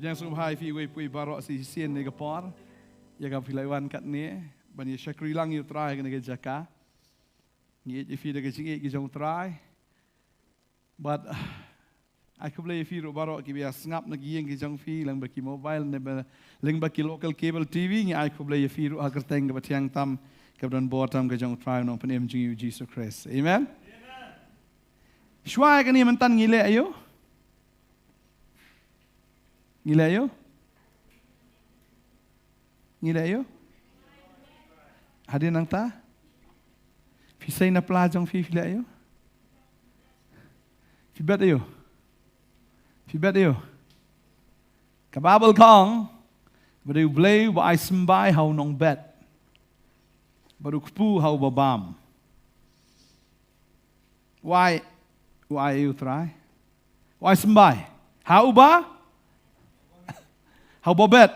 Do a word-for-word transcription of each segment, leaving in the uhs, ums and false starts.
Jang sngewbha ïa phi wei phi baroh shisien ne ka por. Ïa ka phi la wan katne ban ïa shakri lang ïa u Trai kane ka jaka. Ngi ïeit ïa phi da ka jingïeit ka jong u Trai. Bad ai khublei ïa phi ruh baroh kiba ïa sngap na ki ïing ki jong phi lyngba ki mobile ne ba, lyngba ki local cable T V, ngi ai khublei ïa phi ruh ha ka kyrteng kaba thiang tam, kaba don bor tam ka jong u Trai u Nongpynim jong ngi u Jisu Khrist. Amen. Shuwa ïa kane mynta ngi leh aïu? Ngi leh aïu? Ngi leh aïu? Hadien nangta? Phi sei na pla jong phi, phi leh aïu? Phi bet aïu? Phi bet aïu? Ka Baibl ka ong ba dei U Blei uba ai symbai ha u nongbet, bad u kpu ha uba bam. Why? Why u Trai? Why symbai? Ha uba? Ha uba bet.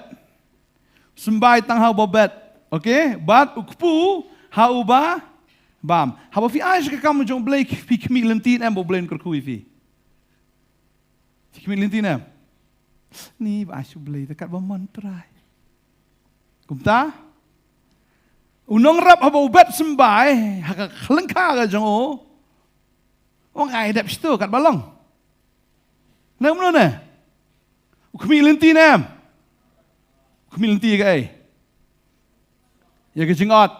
Symbai tang ha uba bet. Okay? Bad u kpu ha uba bam. Haba phi ai sha ka kam jong U Blei phi khmih lynti ne em ba U Blei un kyrkhu ïa phi? Phi khmih lynti ne em? Ni ba ai sha U Blei da katba mon Trai. Kumta? U nongrep haba u bet symbai ha ka lyngkha ka jong u, u ong ai dep shto katba long. Ne kumno ne? U khmih lynti ne em? U khmih lynti ïa kaei? Ïa ka jingot.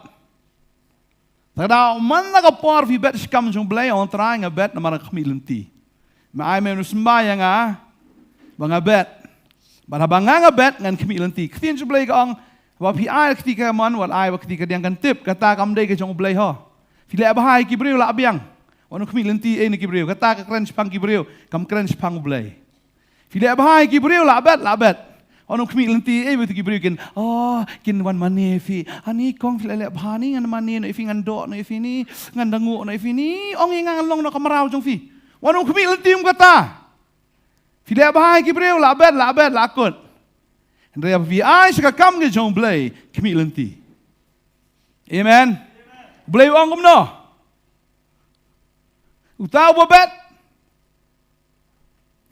Te ka daw man la ka por phi bet sha ka kam jong U Blei, ong Trai nga bet namar nga khmih lynti. Me ai me u symbai ïa nga ba nga bet. Bad haba nga nga bet ngan khmih lynti. Ka ktien jong U Blei ka ong, haba phi ai ka kti kamon wat ai ba ka kti kadiang kan tip, kata kam dei ka jong U Blei ho. Phi leh bha ïa ki briew lah biang. Wat nym khmih lynti ei na ki briew. Kata ka kren shaphang ki briew, kam kren shaphang U Blei. Phi leh bha ïa ki briew lah bet, lah bet. Wat nym khmih lynti ei ba ki briew kin, oh, kin wan mane ïa phi. Ani kong phi leh leh bha ni ngan mane noh ïa phi, ngan doh noh ïa phi ni, ngan da nguh noh ïa phi ni. Ong ïa nga ngan long noh ka mraw jong phi. Wat nym khmih lynti um kata. Phi leh bha ïa ki briew lah bet, lah bet, lah kut. Hynrei haba phi ai sha ka kam ka jong U Blei, khmih lynti. Amen. U Blei u ong kumno? Uta uba bet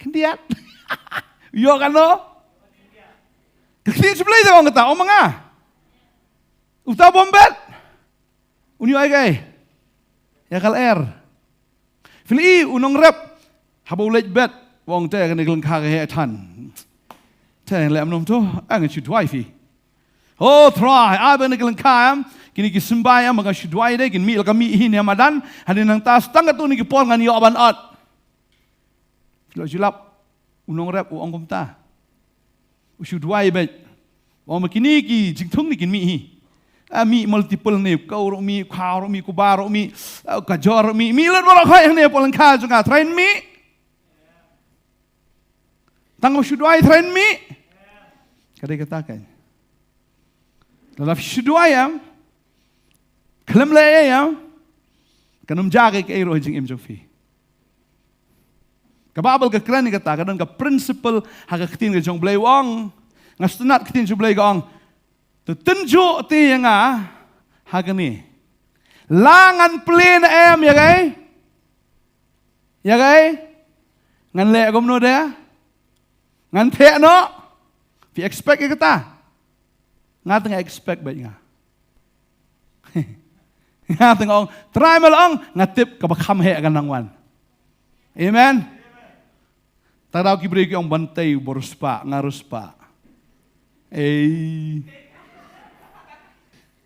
khyndiat. Ïoh katno? Ka ktien jong U Blei te ong kata, ong ma nga. Uta bym bet un ïoh ïa kaei? Ïa ka lyer. Phi la i u nongrep haba u leit bet, u ong te kane ka lyngkha ka heh than. Te leh kumno to, ngan shu duwai phi. Oh Trai, ai ba kane ka lyngkha em, kine ki symbai em, ba ngan shu duwai de, kin mih la ka mih hi ne madan, hadien nangta sa tang katto katne ki por ngan ïoh ban ot. Phi la shu lap, u nongrep u ong kumta. U shu duwai beit. U ong ba kine ki jingthung ne kin mih hi. Ah, mih multiple ne, u khaw ruh mih, u khaw ruh mih, u kba ruh mih, ah, u kajor ruh mih, mih lut baroh khoit hangne hapoh lyngkha jong nga, Trai, yn mih. Tang ba shu duwai Trai yn mih. Ka dei kata kein. Lada phi shu duwai em, khlem leh ei em, kan ym jia kaei kaei ruh ha jingim jong phi. Ka Baibl ka kren ïa kata, ka don ka principle ha ka ktien ka jong U Blei, u ong. Nga sngewtynnat ka ktien jong U Blei ka ong, to tynjuh te ïa nga ha kane. La ngan plie ne em ïa kaei? Ïa kaei? Ngan leh kumno de? Ngan theh noh? Phi expect ïa kata? Nga te nga expect beit nga. Nga te nga ong, Trai me la ong, nga tip kaba kham heh kan nang wan. Amen. Te daw ki briew ki ong ban tei uba riewspah, nga riewspah. Ei.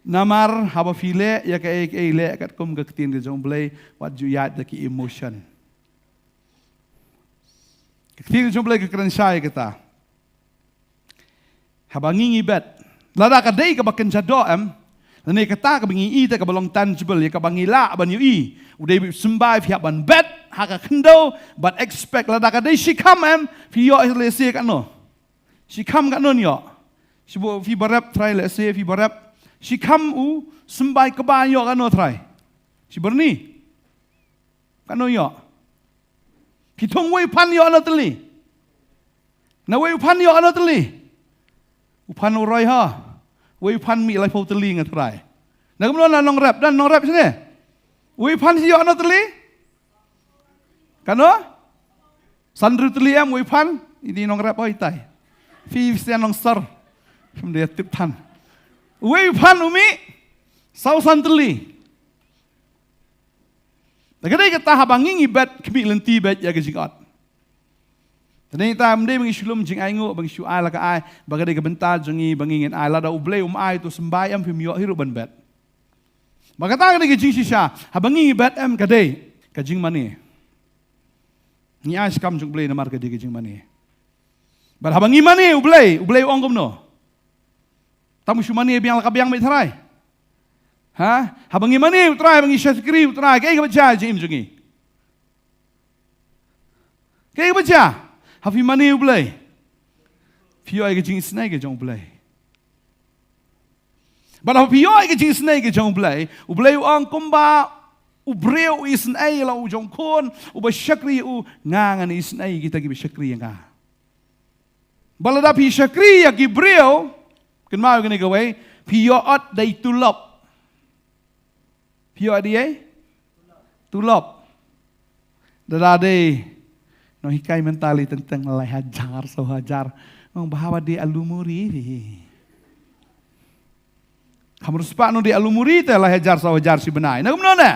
Namar haba phi leh ïa kaei kaei, leh katkum ka ktien ka jong U Blei, wat ju ïaid da ki emotion. Ka ktien ka jong U Blei ka kren shai kata. Haba ngi ngi bet, lada ka dei kaba kynja doh em, lane kata kaba ngi i te kaba long tangible, ïa kaba ngi lah ban ïohi, u dei ba symbai phi hap ban bet ha ka khyndew bad expect, lada ka dei shi kham em, phi ïoh lehse katno? Shi kham katno ïoh? Shi ba, phi ba rep Trai, lehse phi ba rep. Shi kham u symbai kaba ïoh katno Trai? Shi byrni. Katno ïoh? Phi thung wei u phan ïoh katno tylli? Na wei u phan ïoh katno tylli? U phan u roi ha. Wei u phan mih laiphew tylli nga Trai. Na kumno na nongrep, don nongrep shane? Wei u phan shi ïoh katno tylli? Katno? San hynriew tylli em wei u phan? Ini nongrep oi tai. Phi Christian long sar. Phim dei tip than. Uwei u phan u mih saw san tylli. Da ka dei kata, haba ngi ngi bet, khmih lynti beit ïa ka jingot. Te nangta ym dei ba ngi shu lum jingainguh, ba ngi shu ai la ka ai, ba ka dei ka bynta jong ngi ba ngi ngin ai. Lada U Blei um ai, to symbai, em phim ïoh hi ruh ban bet. Ba kata ka dei ka jingshisha, haba ngi ngi bet, em, ka dei ka jingmane. Ngi ai skam jong U Blei namar ka dei ka jingmane. Bad haba ngi mane U Blei, U Blei u ong kumno? Tam shu mane biang la ka biang, mei tharai. Ha? Haba ngi mane U Trai, ba ngi shakri U Trai, kaei kaba jia jingim jong ngi? Kaei kaba jia? Haba phi mane U Blei, phi ïoh ïa ka jingisynei ka jong U Blei. Bad haba phi ïoh ïa ka jingisynei ka jong U Blei, U Blei u ong, kumba u briew u isynei ïa la u jong khun uba shakri ïa u, nga ngan isynei ïa kita kiba shakri ïa nga. Bad lada phi shakri ïa ki briew, kynmaw ïa kane kawei, phi ïoh ot da i tulop. Phi ïoh ot da i tulop. Da la dei nonghikai mynta lei teng teng lai hajar, saw hajar. Ong, bha ba dei alu muri phi. Kham riewspah nong dei alu muri te lai hajar, saw hajar shi bnai. Na kumno ne?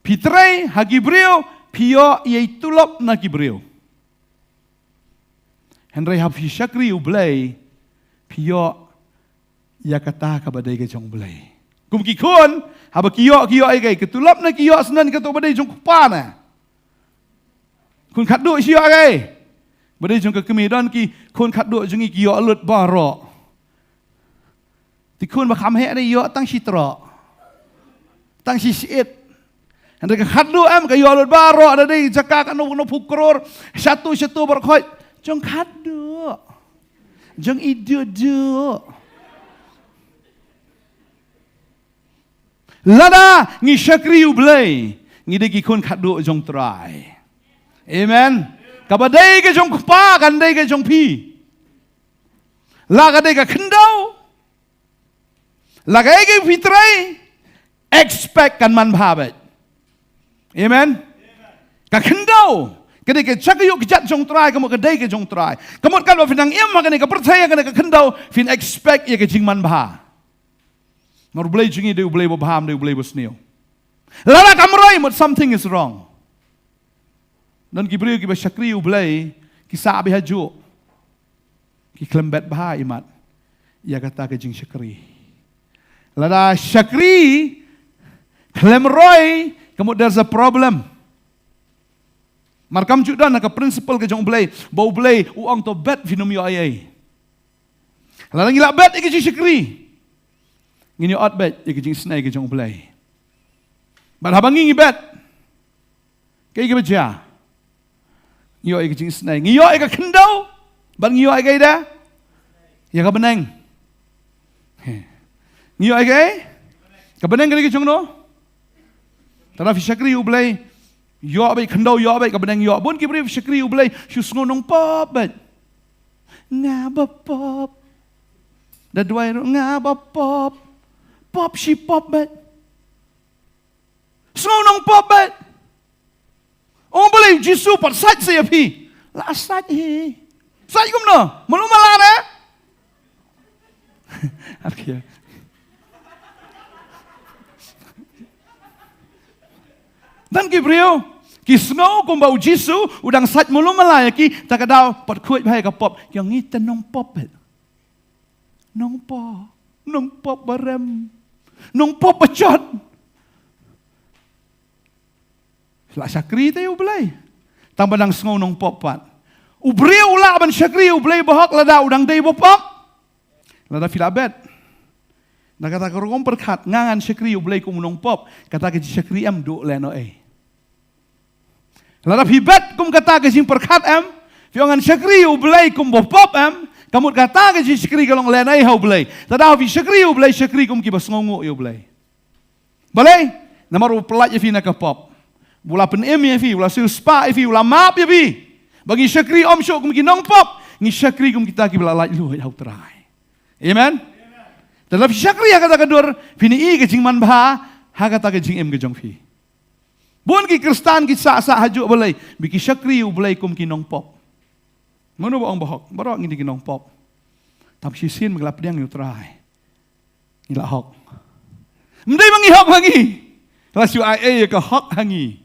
Phi trei ha ki briew, phi ïoh ïa i tulop na ki briew. Hynrei haba phi shakri U Blei, phi ïoh ïa kata kaba dei ka jong U Blei. Kum ki khun, haba ki ïoh, ki ïoh ïa kaei? Ka tulop ne ki ïoh snem kata ba dei jong u kpa ne? Khun khatduh shi ïoh kaei? Ba dei jong ka kmie. Don ki khun khatduh jong ngi ki ïoh lut baroh. Te khun ba kham heh ne ïoh tang shi troh, tang shi shi-it. Hynrei ka khatduh em, ka ïoh lut baroh, da dei jaka katno katno phew klur, shatu shatu baroh khoit. Jong khatduh, jong i duh duh. Lada ngi shakri U Blei, ngi dei ki khun khatduh jong U Trai. Amen. Kaba dei ka jong u kpa kan dei ka jong phi. La ka dei ka khyndew, la kaei kaei phi trei, expect kan manbha beit. Amen. Ka khyndew ka dei ka jaka ïuh kjat jong U Trai, ka mut ka dei ka jong U Trai. Ka mut katba phi nang im ha kane ka pyrthei, ha kane ka khyndew, phin expect ïa ka jingmanbha. Namar U Blei jong ngi dei U Blei ba bha, um dei U Blei ba sniew. Lada kam roi, mut something is wrong. Don ki briew kiba shakri U Blei, ki sah beit hajuh. Ki khlem bet bha imat ïa kata ka jingshakri. Lada shakri khlem roi, ka mut there's a problem. Mar kam ju don na ka principle ka jong U Blei, ba U Blei u ong to bet, phin ym ïoh ei ei. Lada ngi lah bet ïa ka jingshakri, ngin ïoh ot beit ïa ka jingisynei ka jong U Blei. Bad haba ngi ngi bet, kaei kaba jia? Ngi ïoh ïa ka jingisynei. Ngi ïoh ïa ka khyndew, bad ngi ïoh ïa kaei de? Ïa ka bneng. He. Ngi ïoh ïa kaei? Ka bneng ka dei ka jong no? Te lada phi shakri U Blei, ïoh beit khyndew, ïoh beit ka bneng, ïoh. Bun ki briew shakri U Blei, shu sngew nongpop beit. Nga ba pop. Da duwai ruh nga ba pop. Pop shi pop beit. Sngew nongpop beit. Ong balei U Jisu pat sait sa ïa phi? La sait hi. Sait kumno? Malu mala ne? Ar ki ïa. Don ki briew ki sngew kumba U Jisu u dang sait malu mala ïa ki, ta ka daw pat khuid bha ïa ka pop. Ki ong ngi te nongpop beit. Nongpop, nongpop ba rem, nongpop ba jot. La shakri te ïa U Blei, tang ba dang sngew nongpop pat. U briew u lah ban shakri U Blei bahok lada u dang dei ba pop? Lada phi la bet na kata ka rukom pyrkhat, nga ngan shakri U Blei kum u nongpop, kata ka jingshakri em duh lehnohei. Lada phi bet kum kata ka jingpyrkhat em, phi ong ngan shakri U Blei kum ba pop em, ka mut kata ka jingshakri ka long lehnohei ha U Blei. Te lada phi shakri U Blei, shakri kum kiba sngewnguh ïa U Blei. Balei? Namar u pyllait ïa phi na ka pop. U la pynim ïa phi, u la siewspah ïa phi, u la map ïa phi. Ba ngi shakri ym shuh kum ki nongpop, ngi shakri kum kita kiba la laitluid ha U Trai. Amen. Te lada phi shakri ha kata ka dur, phin ïohi ka jingmanbha ha kata ka jingim ka jong phi. Bun ki Khristan ki sah sah hajuh balei? Ba ki shakri ïa U Blei kum ki nongpop. Mano ba ong ba hok? Baroh ngi dei ki nongpop. Tang shisien ba ngi la pdiang ïa U Trai, ngi la hok. Ym dei ba ngi hok ha ngi. La shu ai ei ïa ka hok ha ngi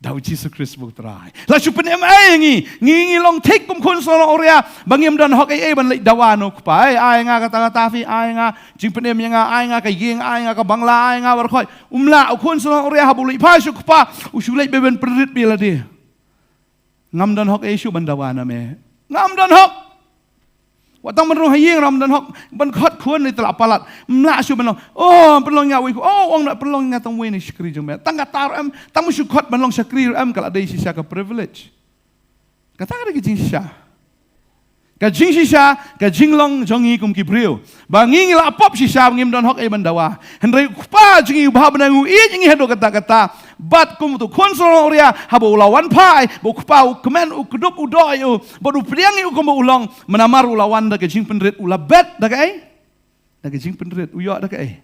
da U Jisu Khrist ba U Trai. La shu pynim ei ha ngi. Ngi, ngi long thik kum khun shnong Uria ba ngim don hok ei ei ban leit dawa na U Kpa. Ei, ai nga kata kata phi, ai nga jingpynim ïa nga, ai nga ka ïing, ai nga ka bangla, ai nga baroh khoit. Um lah, u khun shnong Uria haba u leit phai sha U Kpa, u shu leit beit ban pynrit beit ïa lade. Ngam don hok ei shuh ban dawa na me. Ngam don hok. Wat tang ban rung ha ïing ruh ngam don hok. Ban khot khun ne te la palat. Ym lah shuh ban long. Oh, pynlong ïa nga uwei. Oh, ong na pynlong ïa nga tang uwei na shakri jong me. Tang kata ruh em, tang shu khot ban long shakri ruh em, ka la dei shisha ka privilege. Kata ka dei ka jingshisha. Ka jingshisha, ka jinglong jong ngi kum ki briew. Ba ngi ngi la pop shisha, ba ngim don hok ei ban dawa. Hynrei U Kpa jong ngi uba ha bneng u ïeit ïa ngi haduh katta katta. Bad kum uto u khun shnong Uria, haba u la wan phai, ba U Kpa u kmen, u kdup, u doh ïa u, bad u pdiang ïa u kumba u long, namar u la wan da ka jingpynrit, u la bet da kaei? Da ka jingpynrit, u ïoh da kaei?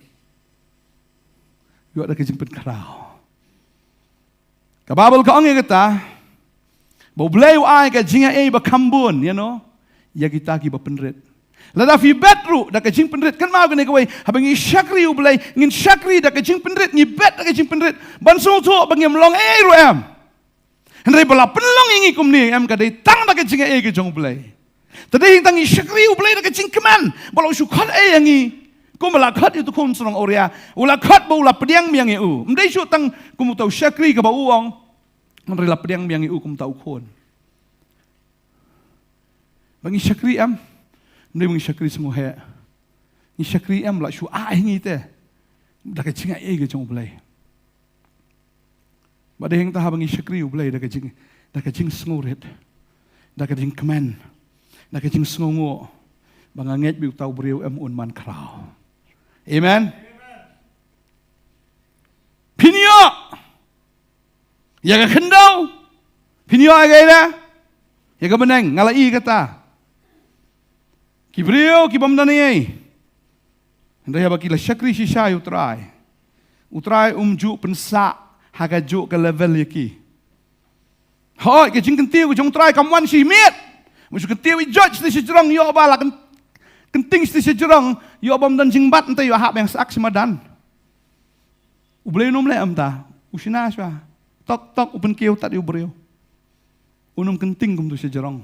U ïoh da ka jingpynkhraw. Ka Baibl ka ong ïa kata, ba U Blei u ai ka jingaiei ba kham bun, you know, ïa kita kiba pynrit. Lada phi bet ruh da ka jingpynrit, kynmaw kane kawei, haba ngi shakri U Blei, ngin shakri da ka jingpynrit, ngi bet da ka jingpynrit, ban sngewthuh ba ngim long ei ruh em. Hynrei ba la pynlong ïa ngi kumne em, ka dei tang da ka jingaiei ka jong U Blei. Te dei tang ngi shakri U Blei da ka jingkmen, ba la u shu khot ei ïa ngi. Kumba la khot ïa uto u khun shnong Uria, u la khot ba u la pdiang biang ïa u. Ym dei shuh tang kum uto u shakri kaba u ong. Hynrei la pdiang biang ïa u kum uto u khun. Ba ngi shakri em? Ym dei ba ngi shakri sngewheh. Ngi shakri em, la shu ai ngi te da ka jingaiei ka jong U Blei. Ba dei hangta haba ngi shakri U Blei da ka jing, da ka jingsngewrit, da ka jingkmen, da ka jingsngewnguh, ba nga ngeit ba uta u briew em un man khraw. Amen. Phin ïoh ïa ka khyndew, phin ïoh ïa ka ïa, ïa ka bneng, nga la i kata. Ki briew ki bym don ei. Hynrei haba ki la shakri shisha ïa U Trai, U Trai um ju pynsah ha kajuh ka level ïa ki. Hooid, ka jingkyntiew ka jong U Trai kam wan shi miet. Mu shu kyntiew i George shi jrong ïoh ba la kyn-, kynting shi jrong ïoh bym don jingbat, nte ïoh hap ïa nga sah shi madan. U Blei un ym leh em ta, u shna shwa. Tok tok u pynkiew tad ïa u briew. Un ym kynting kumto shi jrong.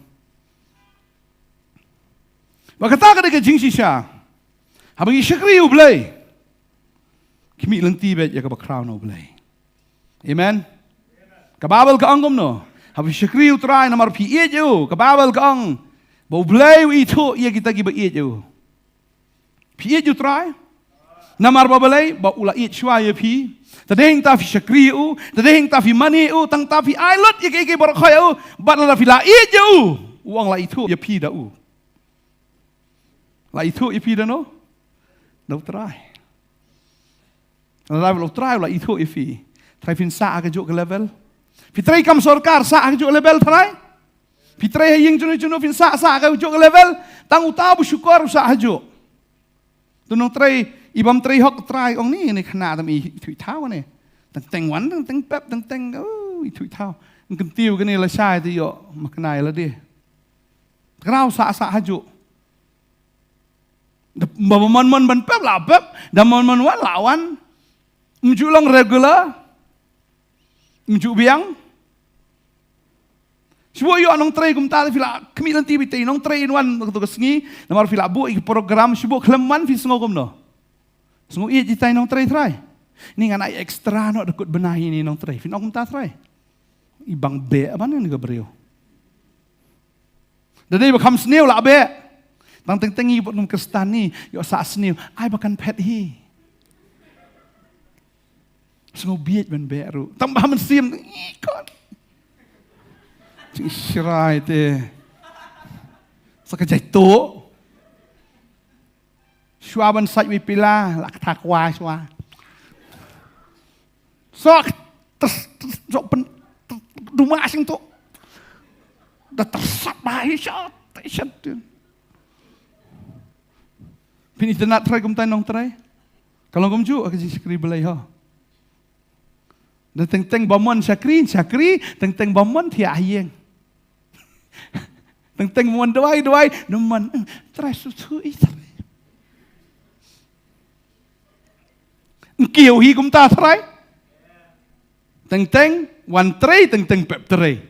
Ba kata ka dei ka jingshisha. Haba ngi shakri U Blei, khmih lynti beit ïa kaba khraw na U Blei. Amen. Ka Baibl ka ong kumno? Haba phi shakri U Trai namar phi ïeit ïa u. Ka Baibl ka ong ba U Blei u ithuh ïa kita kiba ïeit ïa u. Phi ïeit ïa U Trai? Namar ba balei? Ba u la ïeit shuwa ïa phi. Te dei hangta phi shakri ïa u, te dei hangta phi mane ïa u, tangta phi ai lut ïa kiei kiei baroh khoit ïa u, bad lada phi la ïeit ïa u, u ong la ithuh ïa phi da u. La ithuh ïa phi da no? Da U Trai. Lada U Trai u la ithuh ïa phi, trai phin sah ha kajuh ka level? Phi trei kam sorkar, sah ha kajuh ka level trai? Phi trei ha ïing jong no jong no, phin sah, sah ha kajuh ka level? Tang uta uba shukor u sah hajuh. To nongtrei, i bym trei hok, Trai ong ni, ni khynnah tam i ithuh i thaw ne. Teng teng wan, teng teng pep, teng teng, oh, ithuh i thaw. Ngi kyntiew kane lashai te ïoh makna ïa lade. Te kynmaw, sah sah hajuh. Da, ba mon mon ban pep la pep, da mon mon wan la wan. Ym ju long regular. Ym ju biang. Shu buh ïoh nongtrei kumta, phi la khmih lynti beit te nongtrei in wan kato ka sngi, namar phi la buh ïa ki program, shu buh khlem wan phi sngew kumno? Sngew ïeit ïa itai nongtrei trai. Ni ngan ai extra noh da kut bnai ïa ini nongtrei. Phin ong kumta trai. I bang beh ban ïa ka briew. Da dei ba kham sniew la beh. Tang teng teng i bad kum Khristan ni, ïoh sah sniew. Ai ba kan phet hi. Sngew bieit ban beh ruh. Tang ba mynsiem i kon. Jingshrai te. Sa ka jai to. Shuwa ban sait wei pila, la kata kwai shuwa. Sok, ters, ters, sok pen, ters, duma sing tu. Da tersat ba hi shat, shat tu. Phin itynnad trai kumtai nongtrei. Ka long kumjuh ka jingshakri Blei ho. Na teng teng ba mon shakri, shakri, teng teng ba mon thiah ha ïing. Teng teng ba mon duwai, duwai, na mon, eh, Trai sngewthuh ïa i Trai. Ngin kiew hi kumta Trai. Teng teng wan trei, teng teng pep trei.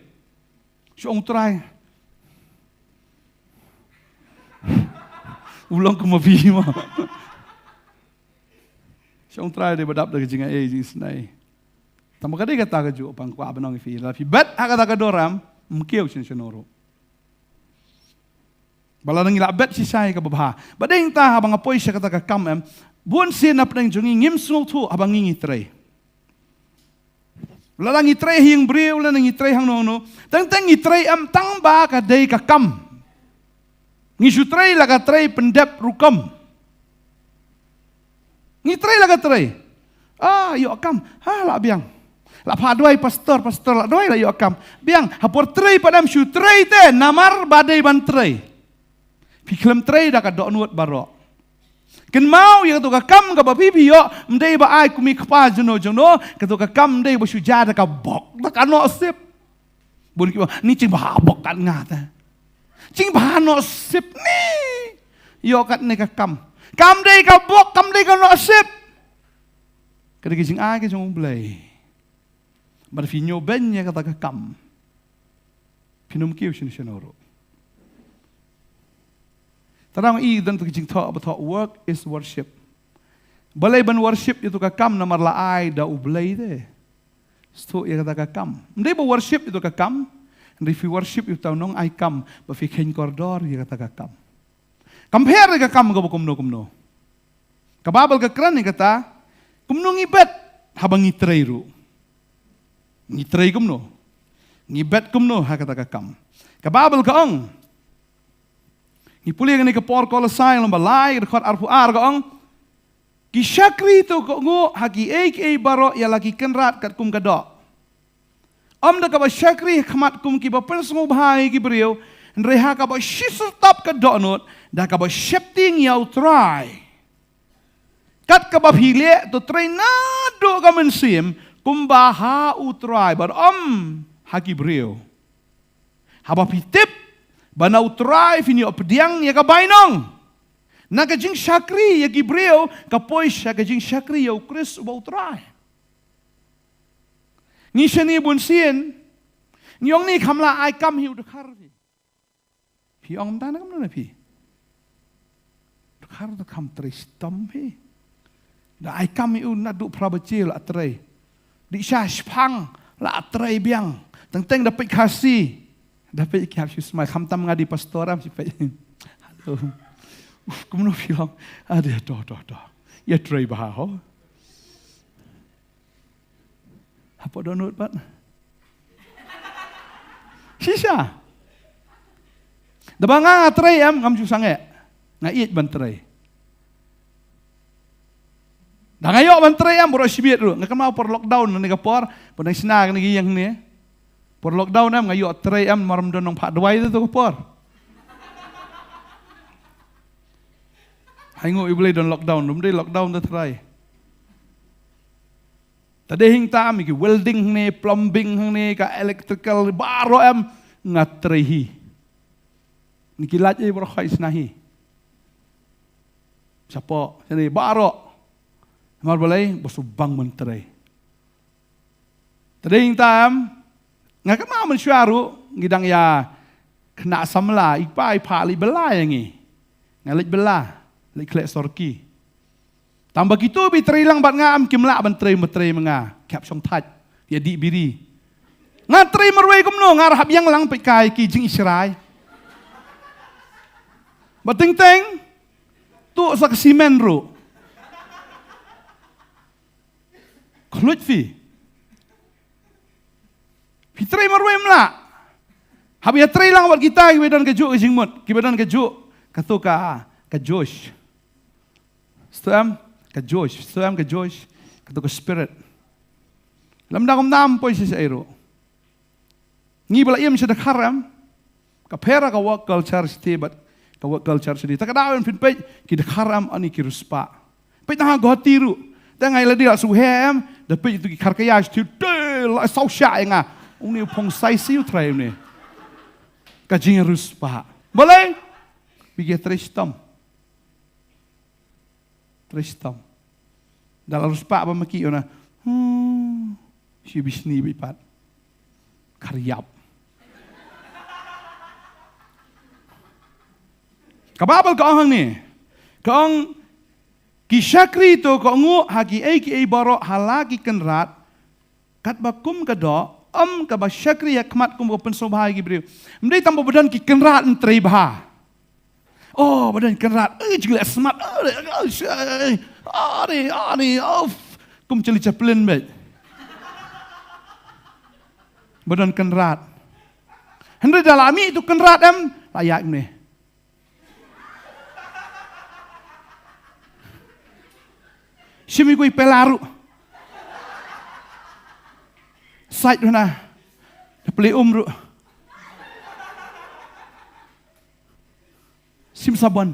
Shu ong Trai. U long kum ma phi ma. Shu ong Trai dei ba dap da ka jingai jingisnei. Tang ba ka dei kata kajuh pang kwah ban ong ïa phi. Lada phi bet ha kata ka dur em, ym kiew shen shen ruh. Ba lada ngi lah bet shisha ïa kaba bha. Ba dei nangta haba nga poi sha kata ka kam em. Bun sien na pdeng jong ngi ngim sngewthuh haba ngi ngi trei. Lada ngi trei ha ïing briew, lada ngi trei hangno hangno. Teng teng ngi trei em tang ba ka dei ka kam. Ngi shu trei la ka trei pyndep rukom. Ngi trei la ka trei. Ah, ïoh kam. Ha, lah biang. Lah phah duwai pastor, pastor lah duwai lah ïoh kam. Biang, ha por trei pat em shu trei te, namar ba dei ban trei. Phi khlem trei da ka dohnud baroh. Kynmaw ïa kato ka kam kaba phi phi ïoh, ym dei ba ai kum i kpa jongno jongno, kato ka kam ym dei ba shu jia da ka bok, da ka noh sip. Bun ki ba, ni jingbha bok kat nga te. Jingbha noh sip ni. Ïoh katne ka kam. Kam dei ka bok, kam dei ka noh sip. Ka dei ka jingai ka jong U Blei. Bad phi ñiew beiñ ïa kata ka kam. Phin ym kiew shen shen ruh. Te dang i don tu ka jingthoh ba thoh work is worship. Balei ban worship ïa tu ka kam namar la ai da U Blei te. Sngewthuh ïa kata ka kam. Ym dei ba worship ïa tu ka kam. Hynrei phi worship ïa uta u nongai kam ba phi kheiñ kordor ïa kata ka kam. Kam pher ïa ka kam kaba kumno kumno. Ka Baibl ka kren ïa kata, kumno ngi bet haba ngi trei ruh. Ngi trei kumno. Ngi bet kumno ha kata ka kam. Ka Baibl ka ong. Ngi pule kane ka por Kolosai lynnong ba lai, dkhot arphew ar ka ong. Ki shakri to kohnguh ha kiei kiei baroh ïa la ki kynrad katkum ka doh. Ym da kaba shakri ha khmat kum kiba pynsngewbha ïa ki briew, hynrei ha kaba shisyrtap ka dohnud, da kaba sheptieng ïa U Trai. Kat kaba phi leh to trei naduh ka mynsiem, kumba ha U Trai, bad ym ha ki briew. Haba phi tip ba na U Trai phin ïoh pdiang ïa ka bainong. Na ka jingshakri ïa ki briew, ka poi sha ka jingshakri ïa U Khrist uba U Trai. Ngi shane bun sien, ngi ong ni kham lah ai kam hi u dkhar phi. Phi ong mynta na kumno na phi. Dkhar da kham trei shitom phi. Da ai kam hi u naduh phra baje la trei. Dih sha shipang la trei biang. Teng teng da peit Khasi. Da peit ki hap shu smai khamtam nga dei pastor am shu peit. Hello. Uf, kumno phi long. Ade, doh, doh, doh. Ïa trei bha ho. Hapoh dohnud pat. Shisha. Da ba nga nga trei em ngam ju sangeh. Nga ïeit ban trei. Da nga ïoh ban trei em baroh shibit ruh. Nga kynmaw por lockdown na ka por. Pynang shna kane ki ïing ne. Por lockdown em nga ïoh trei em mar ym don nongphah dawai tu ka por. Hai nguh i Blei don lockdown, ym dei lockdown da trai. Ta dei hangta em ki welding hangne, plumbing hangne, ka electrical, baroh em nga trei hi. Ni ki lait ei baroh khai sna hi. Shapoh, shane baroh. Mar balei, ba shu bang ban trei. Ta dei hangta em, nga kynmaw mynshuwa ruh, ngi dang ïa khynnah samla, i pa i pa leit bylla ïa ngi. Nga leit bylla, leit khleh sorki. Tang ba kito ba trei lang bad nga em kim lah ban trei ma trei ma nga. Ki hap shong thait. Ïa dih biri. Nga trei marwei kumno nga hap ïeng lang peit kai ki jingishrai. Ba teng teng. Tu sa ka simen ruh. Khluit phi. Phi trei marwei em lah. Hap ïa trei lang wat kita kiba don kajuh ka jingmut, kiba don kajuh kato ka, ka josh. Sngewthuh em, ka josh, sngewthuh em ka josh, kato ka spirit. Lymda kumta ym poi shisha ei ruh. Ngi ba la im sha dkhar em. Ka pher ka work culture shate bad ka work culture shane. Ta ka daw em phin peit ki dkhar em ani ki riewspah. Peit tang ha Guwahati ruh. Tang ngai lade la shu heh em, da peit tu ki khar kaya shate. la saw shah ïa nga. Une u phong sai si u trai une. Ka jingriewspah. Balei? Bad ki trei shitom. Trei shitom. Da la riewspah ba ma ki ïa na. Hmm. Shi bishni bad pat. Khariap. Ka Baibl ka ong hangne. Ka ong ki shakri to ka nguh ha kiei kiei baroh ha la ki kynrad. Katba kum ka doh, ym kaba shakri ha khmat kum ka pynsngewbha ïa ki briew. Ym dei tang ba ba don ki kynrad yn trei bha. Oh, ba don kynrad, eh, jingleh smat, eh, eh, eh, ari, ari, of. Kum Charlie Chaplin bad. Ba don kynrad. Hynrei da la mih tu kynrad em, la ïaid me. Shim i kwi pela ruh. Sait ruh na. Da peli um ruh. Shim sabon.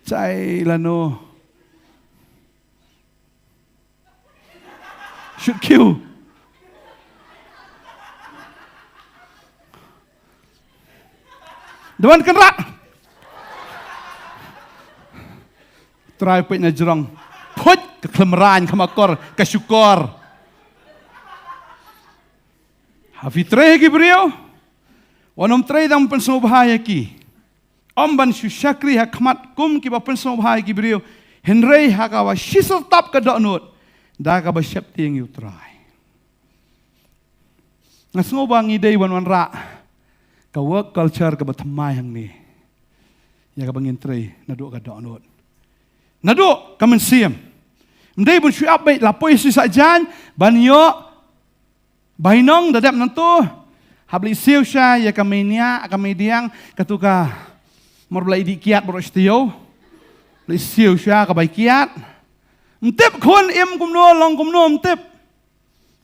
Chai lano. Shoot cue. Dewan kynrad. Trai peit na jrong. Phoit ka khlem rain ka makor ka shukor. Ha phi trei ha ki briew. Wat nym trei tang pynsngewbha ïa ki. Ym ban shu shakri ha khmat kum kiba pynsngewbha ïa ki briew. Hynrei ha kaba shisyrtap ka dohnud. Da kaba sheptieng ïa u Trai. Nga sngew ba ngi dei ban wanrah ka work culture kaba thymmai hangne. Ïa kaba ngin trei naduh ka dohnud. Naduh ka mynsiem. Ym dei ban shu ap beit la poi shisha jan ban ïoh Bainong da dep nangto. Hap leit siew sha ïa ka mei nia, ka mei diang, katu ka mor ba la idih kiad baroh shi taïew. Leit siew sha ka bai kiad. Ym tip khun im kumno long kumno ym tip.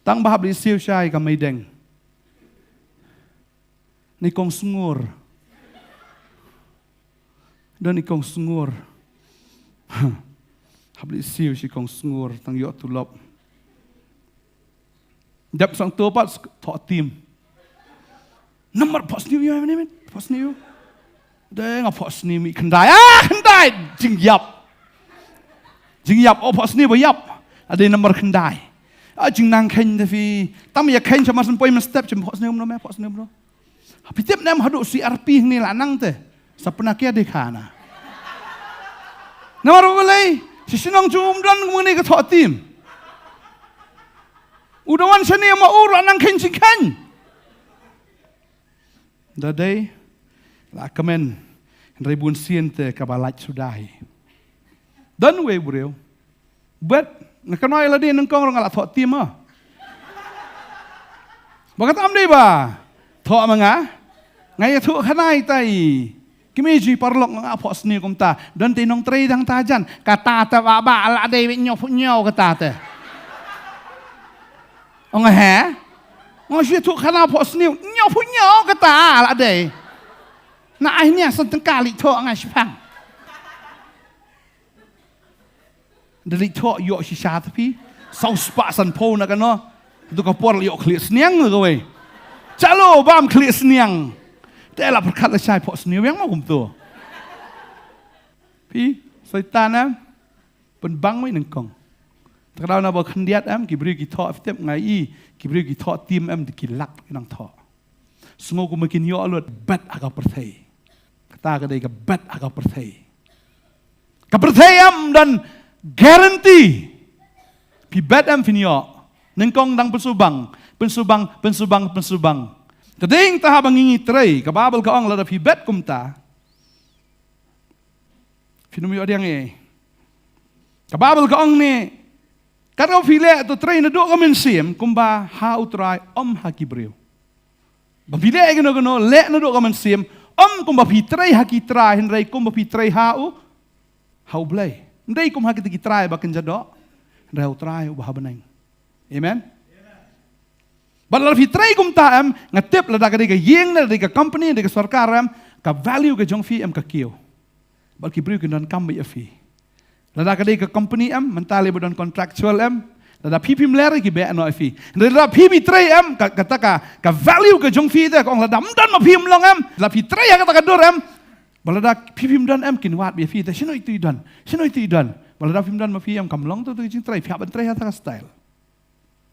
Tang ba hap leit siew sha ïa ka mei deng. Ni kong sngur. Don i kong sngur. Hap leit siew shi kong sngur tang ïoh tulop. Dep sangto pat thoh tim. Namar phohsniew ïa mane men, phohsniew. Dei nga phohsniew mi khyndai. Ah, khyndai jingïap. Jingïap, oh phohsniew ba ïap. Ade namar khyndai. Ah, jingnang kheiñ da phi. Tam ïa kheiñ sha mar syn poi mynstep sha phohsniew mno me, phohsniew mno. Phi tip ne em haduh C R P hangne la nang te. Sa pynakha de khana. Namar balei? Sha shnong jong u ym don kumne ka thoh tim. U da wan shane ma u la nang kheiñ jingkheiñ. Da dei la kmen hynrei bun sien te kaba lait suda hi. Don wei briew. Bet, nga kynmaw ïa lade nyngkong ruh nga la thoh tim ha. Ba kata ym dei ba thoh ma nga. Nga ïathuh khana ïa tai. Kmie jong i paralok nga phohsniew kumta. Don te nongtrei dang ta jan. Kata te ba ba la dei wei ñiew phew ñiew kata te. Ong he? Nga shu ïathuh khana phohsniew. Ñiew phew ñiew kata la dei. Na ai nia san tyngka leit thoh nga shipang. Da leit thoh ïoh shisha te phi. Saw spah san phew na kano. Tu ka por ïoh khlieh sniang na kawei. Chalo bam khlieh sniang. Te la pyrkhat lashai phohsniew ïa nga kumto. Phi, Soitan em. Pynbang wei nyngkong. Te ka daw na ba khyndiat em, ki briew ki thoh phi tip nga i, ki briew ki thoh tim em, ki lak ki nang thoh. Sngew kumba kin ïoh lut bet ha ka pyrthei. Kata ka dei ka bet ha ka pyrthei. Ka pyrthei em don guarantee. Phi bet em phin ïoh. Nyngkong dang pynsubang, pynsubang, pynsubang, pynsubang. Te dei te haba ngi ngi trei, ka Baibl ka ong lada phi bet kumta. Phin ym ïoh diang ei. Ka Baibl ka ong ne, kat ka phi leh to trei naduh ka mynsiem kumba ha u Trai ym ha ki briew. Ba phi leh kano kano leh naduh ka mynsiem ym kumba phi trei ha ki trai hynrei kumba phi trei ha u, ha u Blei. Ym dei kum ha kita ki trai ba kynja doh hynrei ha u Trai uba ha bneng. Amen. Bad lada phi trei kumta em, nga tip lada ka dei ka ïing, lada ka dei ka company, lada ka sorkar em, ka value ka jong phi em ka kiew. Bad ki briew kin donkam beit ïa phi. Lada ka dei ka company em, mynta lei ba don contractual em, Lada phi phim ler ki beh noh ïa phi. Hynrei lada phi phi trei em, ka, kata ka, ka value ka jong phi te, ka ong lada ym don ma phi ym long em, lada phi trei ha kata ka dur em, ba lada phi phim don em kin wad bad ïa phi te, shano ïa tu i don, shano ïa tu i don. Ba lada phim don ma phi em kam long tu tu jingtrei, phi hap ban trei ha kata ka style.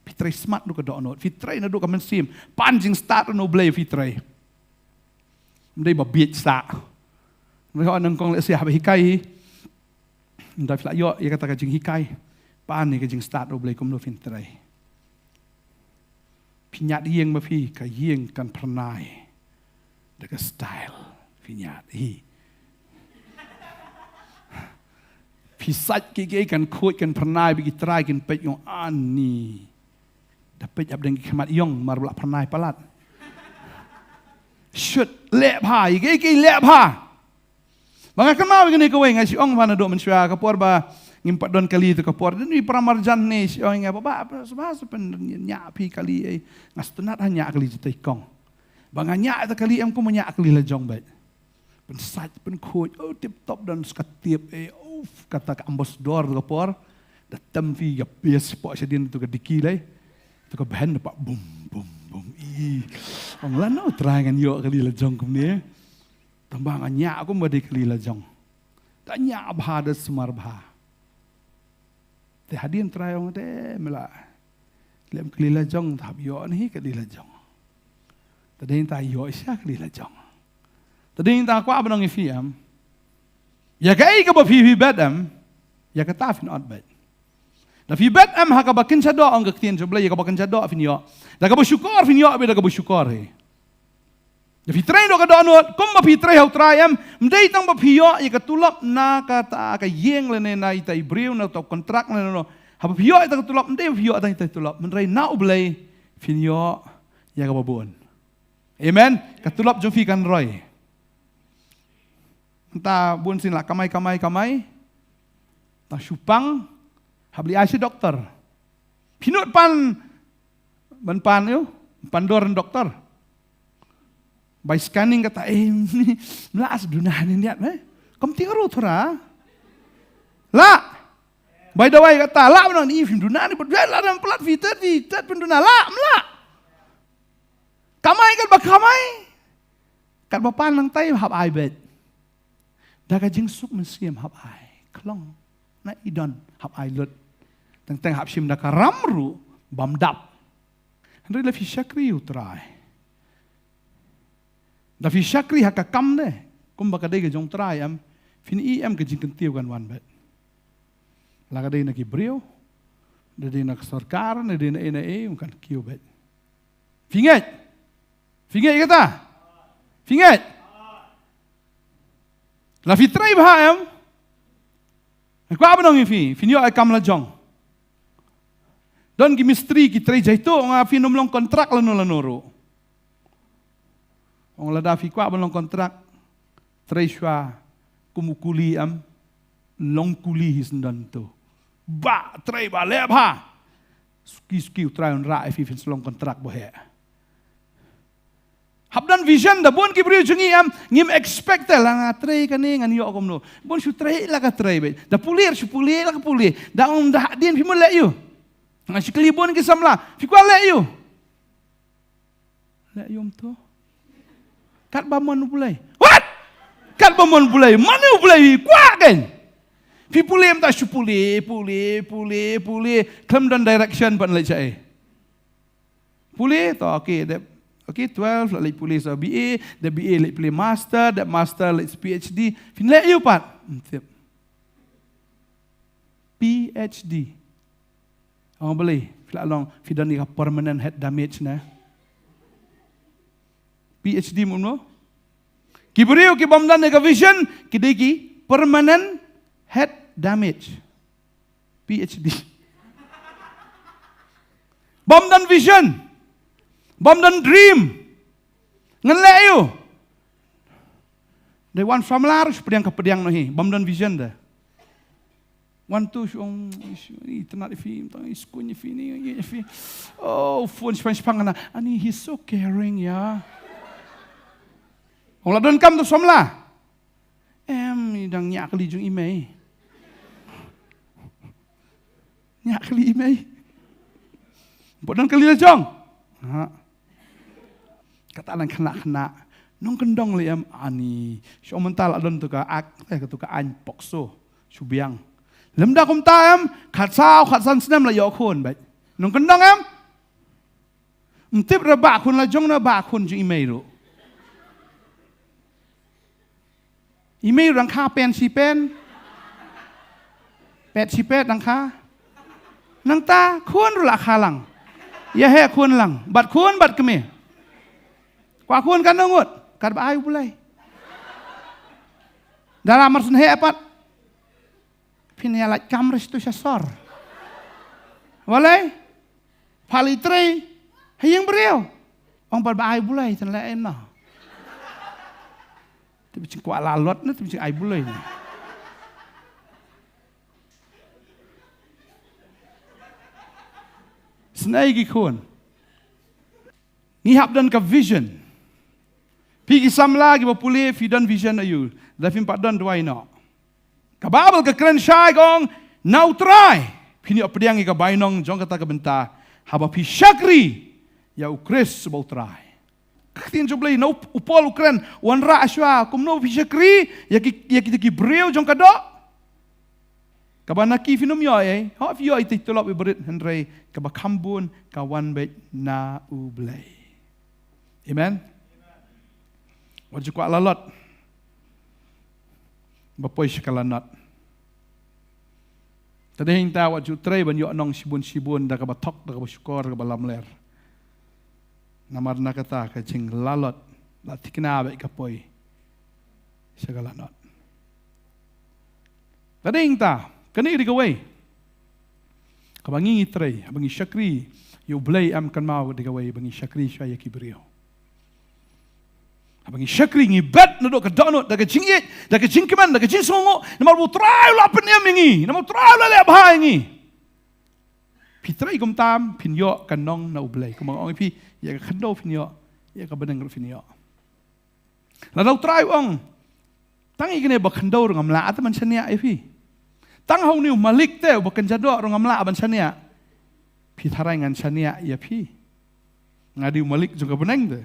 Phi trei smat naduh ka dohnud, phi trei naduh ka mynsiem, pan jingstad na U Blei phi trei. Ym dei ba bieit sah. Ym dei ba nyngkong lehse haba hikai hi. Ynda phi la ïoh ïa kata ka jinghikai, pan ïa ka jingstad U Blei kumno phin trei. Phi ñiad ïing ma phi, ka ïing kan phyrnai da ka style phi ñiad hi. Phi sait kiei kiei kan khuid kan phyrnai bad ki trai kin peit ïong ani. Da peit hapdeng ki khmat ïong mar ba la phyrnai palat. Shut, leh bha, ïa kiei kiei leh bha. Ba nga kynmaw ïa kane kawei, nga shu ong bha naduh mynshuwa ka por ba ngim pat don kali tu ka por. Dei ni para marjan ne shu ong ïa nga ba ba ba ba sa pynñiah phi kali ei. Nga sngewtynnat ha ñiah kali jitei kong. Ba nga ñiah ta kali em kum ñiah kali la jong bad. Pynsait pynkhuid, oh, tip top don ska tip ei, oh, kata ka ambassador tu ka por. Da tem phi ka base pok shadien tu ka diki lei. Tu ka band da pa bum bum bum. Ih. Ong lano trai ngan ïoh kali la jong kumne. Tang ba nga ñiah kum ba dei kali la jong. Da ñiah bha da sumar bha. Te hadien trai ong te me la lem kali la jong, ta hap ïoh ni kali la jong. Ta dei ta ïoh sha kali la jong. Ta dei ta kwah ban ong ïa phi em. Ïa kaei kaba phi phi bet em. Ïa kata phin ot bet. Da phi bet em ha kaba kynja doh ong ka ktien jong U Blei, ïa kaba kynja doh phin ïoh. Da kaba shukor phin ïoh, bad da kaba shukor hi. Da phi trei naduh ka dohnud, kumba phi trei ha U Trai em, ym dei tang ba phi ïoh ïa ka tulop na kata ka ïing lane na ita i briew na uta u kontrak lane no. Haba phi ïoh ïa ka tulop, ym dei ba phi ïoh tang ita i tulop, hynrei na U Blei phin ïoh ïa kaba bun. Amen. Ka tulop jong phi kan roi. Mynta bun sien la kamai, kamai, kamai. Tang shu pang, hap leit ai sha doktor. Phi nud pan, ban pan ïa u, pan dor doktor. Bai scanning kata, eh, mla as duna ni niat, eh. Kam tieng ruh thura. La. Bai dawai kata, la, mano ni phim duna ni, bad la dan plat fitet, fitet phin duna, la, mla. Kamai kat ba kamai. Kat ba pan nang tai hap ai bet. Da ka jingsuk mynsiem hap ai. Khlong. Na i don hap ai lut. Teng teng hap shim da ka ram ruh bam dap. Hynrei la phi shakri U Trai. Da phi shakri ha ka kam de. Kumba ka dei ka jong Trai em. Phin i em ka jingkyntiew kan wan bet. La ka dei na ki briew. Da dei na ka sorkar, na dei na ei na ei, kan kiew bet. Phi ngeit? Phi ngeit kata? Phi ngeit? La phi trei bha em? Kwah ban ong ïa phi, phin ïoh ai kam la jong. Don ki mistri ki trei jaitu, nga phin ym long kontrak lano lano ruh. Ong lada phi kwah ban long kontrak, trei shuwa kum u kuli em, long kuli hi sendon tu. Ba, trei ba, leh bha. Suki suki U Trai un rah ïa phi phin sa long kontrak ba heh. Hap don vision da bun ki briew jong ngi em, ngim expect te la nga trei kane ngan ïoh kumno. Bun shu trei la ka trei beit. Da pule shu pule la ka pule. Da ong da hadien phi mo leh ïa u. Nga shu kylli bun ki samla. Phi kwah leh ïa u. Leh ïa u to. Kat ba mon U Blei. What? Kat ba mon U Blei. Mon U Blei kwah kan. Phi pule mynta shu pule, pule, pule, pule. Khlem don direction ban leit shaei. Pule to, okay, dep, okay, twelve la leit pule sa B A, dep B A leit pule master, dep master leit PhD. Phin leh ïa u pat. Hmm, tip. PhD. Ong balei, phi la long, phi don ïa ka permanent head damage ne. PhD mo no? Ki briew ki bym don ïa ka vision, ki dei ki permanent head damage. PhD. Bym don vision. Bym don dream. Ngan leh ïa u. Dei wan samla ruh shu pdiang ka pdiang noh hi. Bym don vision de. Wan tu shu ong, shu, i tnat ïa phi, tang i skun ïa phi ni, ïa phi. Oh, phone shipang shipang na. Ani, he's so caring, ya. Ong la don kam tu samla. Em, i dang ñiah kali jong i mei. Ñiah kali i mei. Bad don kali la jong. Ha. Kata nang khynnah khynnah. Nongkyndong lei em ani. Shu mynta la don tu ka ak, eh, tu ka aiñ pokso. Shu biang. Lymda kumta em, khatsaw, khatsan snem la ïoh khun bad. Nongkyndong em. Ym tip re ba khun la jong ne ba khun jong i mei ruh. I mei ruh dang kha pen shi pen. Pet shi pet dang kha. Nangta khun ruh la kha lang. Ïa heh khun lang. Bad khun bad kmie. Kwah khun kan ngut. Kat ba ai U Blei. Dara mar syn heh pat. Phin ïa lait kam ristu sha sor. Balei? Pha leit trei ha ïing briew. Ong pat ba ai U Blei, tang leh em na. Te ba jingkwah lalot na, te ba jing ai U Blei na. Snei ki khun. Ngi hap don ka vision. Phi ki samla kiba pule, phi don vision aïu? Da phim pat don duwai noh. Ka Baibl ka kren shai ka ong, na U Trai phin ïoh pdiang ïa ka bainong jong kata ka bynta haba phi shakri ïa U Khrist uba U Trai. Ka ktien jong U Blei na u, u Paul u kren, wanrah shuwa kumno phi shakri ïa ki, ïa kita ki briew jong ka doh. Kaba na ki phin ym ïoh ei, hooid phi ïoh ïa i tulop iba rit hynrei kaba kham bun ka wan beit na U Blei. Amen. Wat ju kwah lalot ba poi sha ka lanot. Te dei hangta wat ju trei ban ïoh nong shibun shibun da kaba thok, da kaba shukor, da kaba lamler. Namar na kata ka jinglalot la thikna beit ka poi sha ka lanot. Te dei hangta kane ka dei kawei kaba ngi ngi trei, haba ngi shakri ïa U Blei, em, kynmaw ka dei kawei ba ngi shakri shuwa ïa ki briew. Haba ngi shakri ngi bet naduh ka dohnud, da ka jingïeit, da ka jingkmen, da ka jingsngewnguh, namar ba U Trai u la pynim ïa ngi, namar U Trai u la leh bha ïa ngi. Phi trei kumta em phin ïoh ka nong na U Blei. Kumba nga ong ïa phi, ïa ka khyndew phin ïoh, ïa ka bneng ruh phin ïoh. Lada U Trai u ong, tang ïa kane ba khyndew ruh ngam lah te ban shaniah ïa phi. Tang ha une u malik te uba kynja doh ruh ngam lah ban shaniah. Phi tharai ngan shaniah ïa phi? Nga dei u malik jong ka bneng te.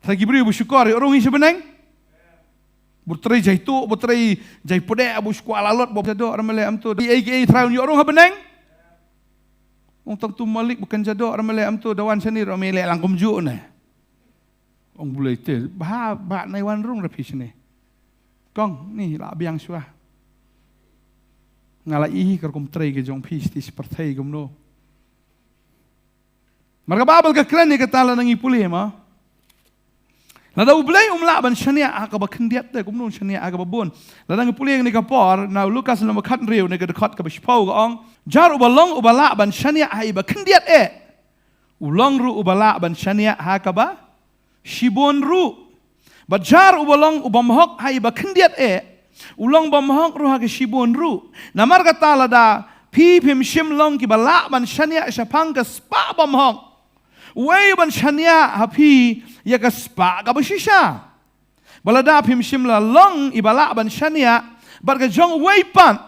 Tharai ki briew ba shukor ïoh rung hi sha bneng. Ba trei jai tuh, ba trei jai pdeh, ba shu kwah lalot, ba kynja doh, ra me leh em to. Ei ei ei tharai un ïoh rung ha bneng. Ong tang tu malik ba kynja doh, ra me leh em to, da wan shane ruh me leh lang kumjuh ne. Ong Blei te, ba, ba nai wan rung ra phi shane. Kong, ni la biang shuwa. Nga la ïohi ka rukom trei ka jong phi, shisha pyrthei kumno. Mar ka Baibl ka kren ïa kata lada ngi pule ma. Lada U Blei um lah ban shaniah ha kaba khyndiat te, kumno un shaniah ha kaba bun. Lada ngi pule ïa kane ka por, na u Lukas lynnong ba khathynriew ne ka dkhot kaba shiphew ka ong, jar uba long uba lah ban shaniah ha iba khyndiat eh, u long ruh uba lah ban shaniah ha kaba shibun ruh. Bad jar uba long u bymhok ha iba khyndiat eh, u long bymhok ruh ha ka shibun ruh. Namar kata lada phi phim shym long kiba lah ban shaniah shaphang ka spah bymhok, uei uban shaniah ha phi ïa ka spah kaba shisha? Bad lada phim shym la long iba lah ban shaniah bad ka jong uwei pat,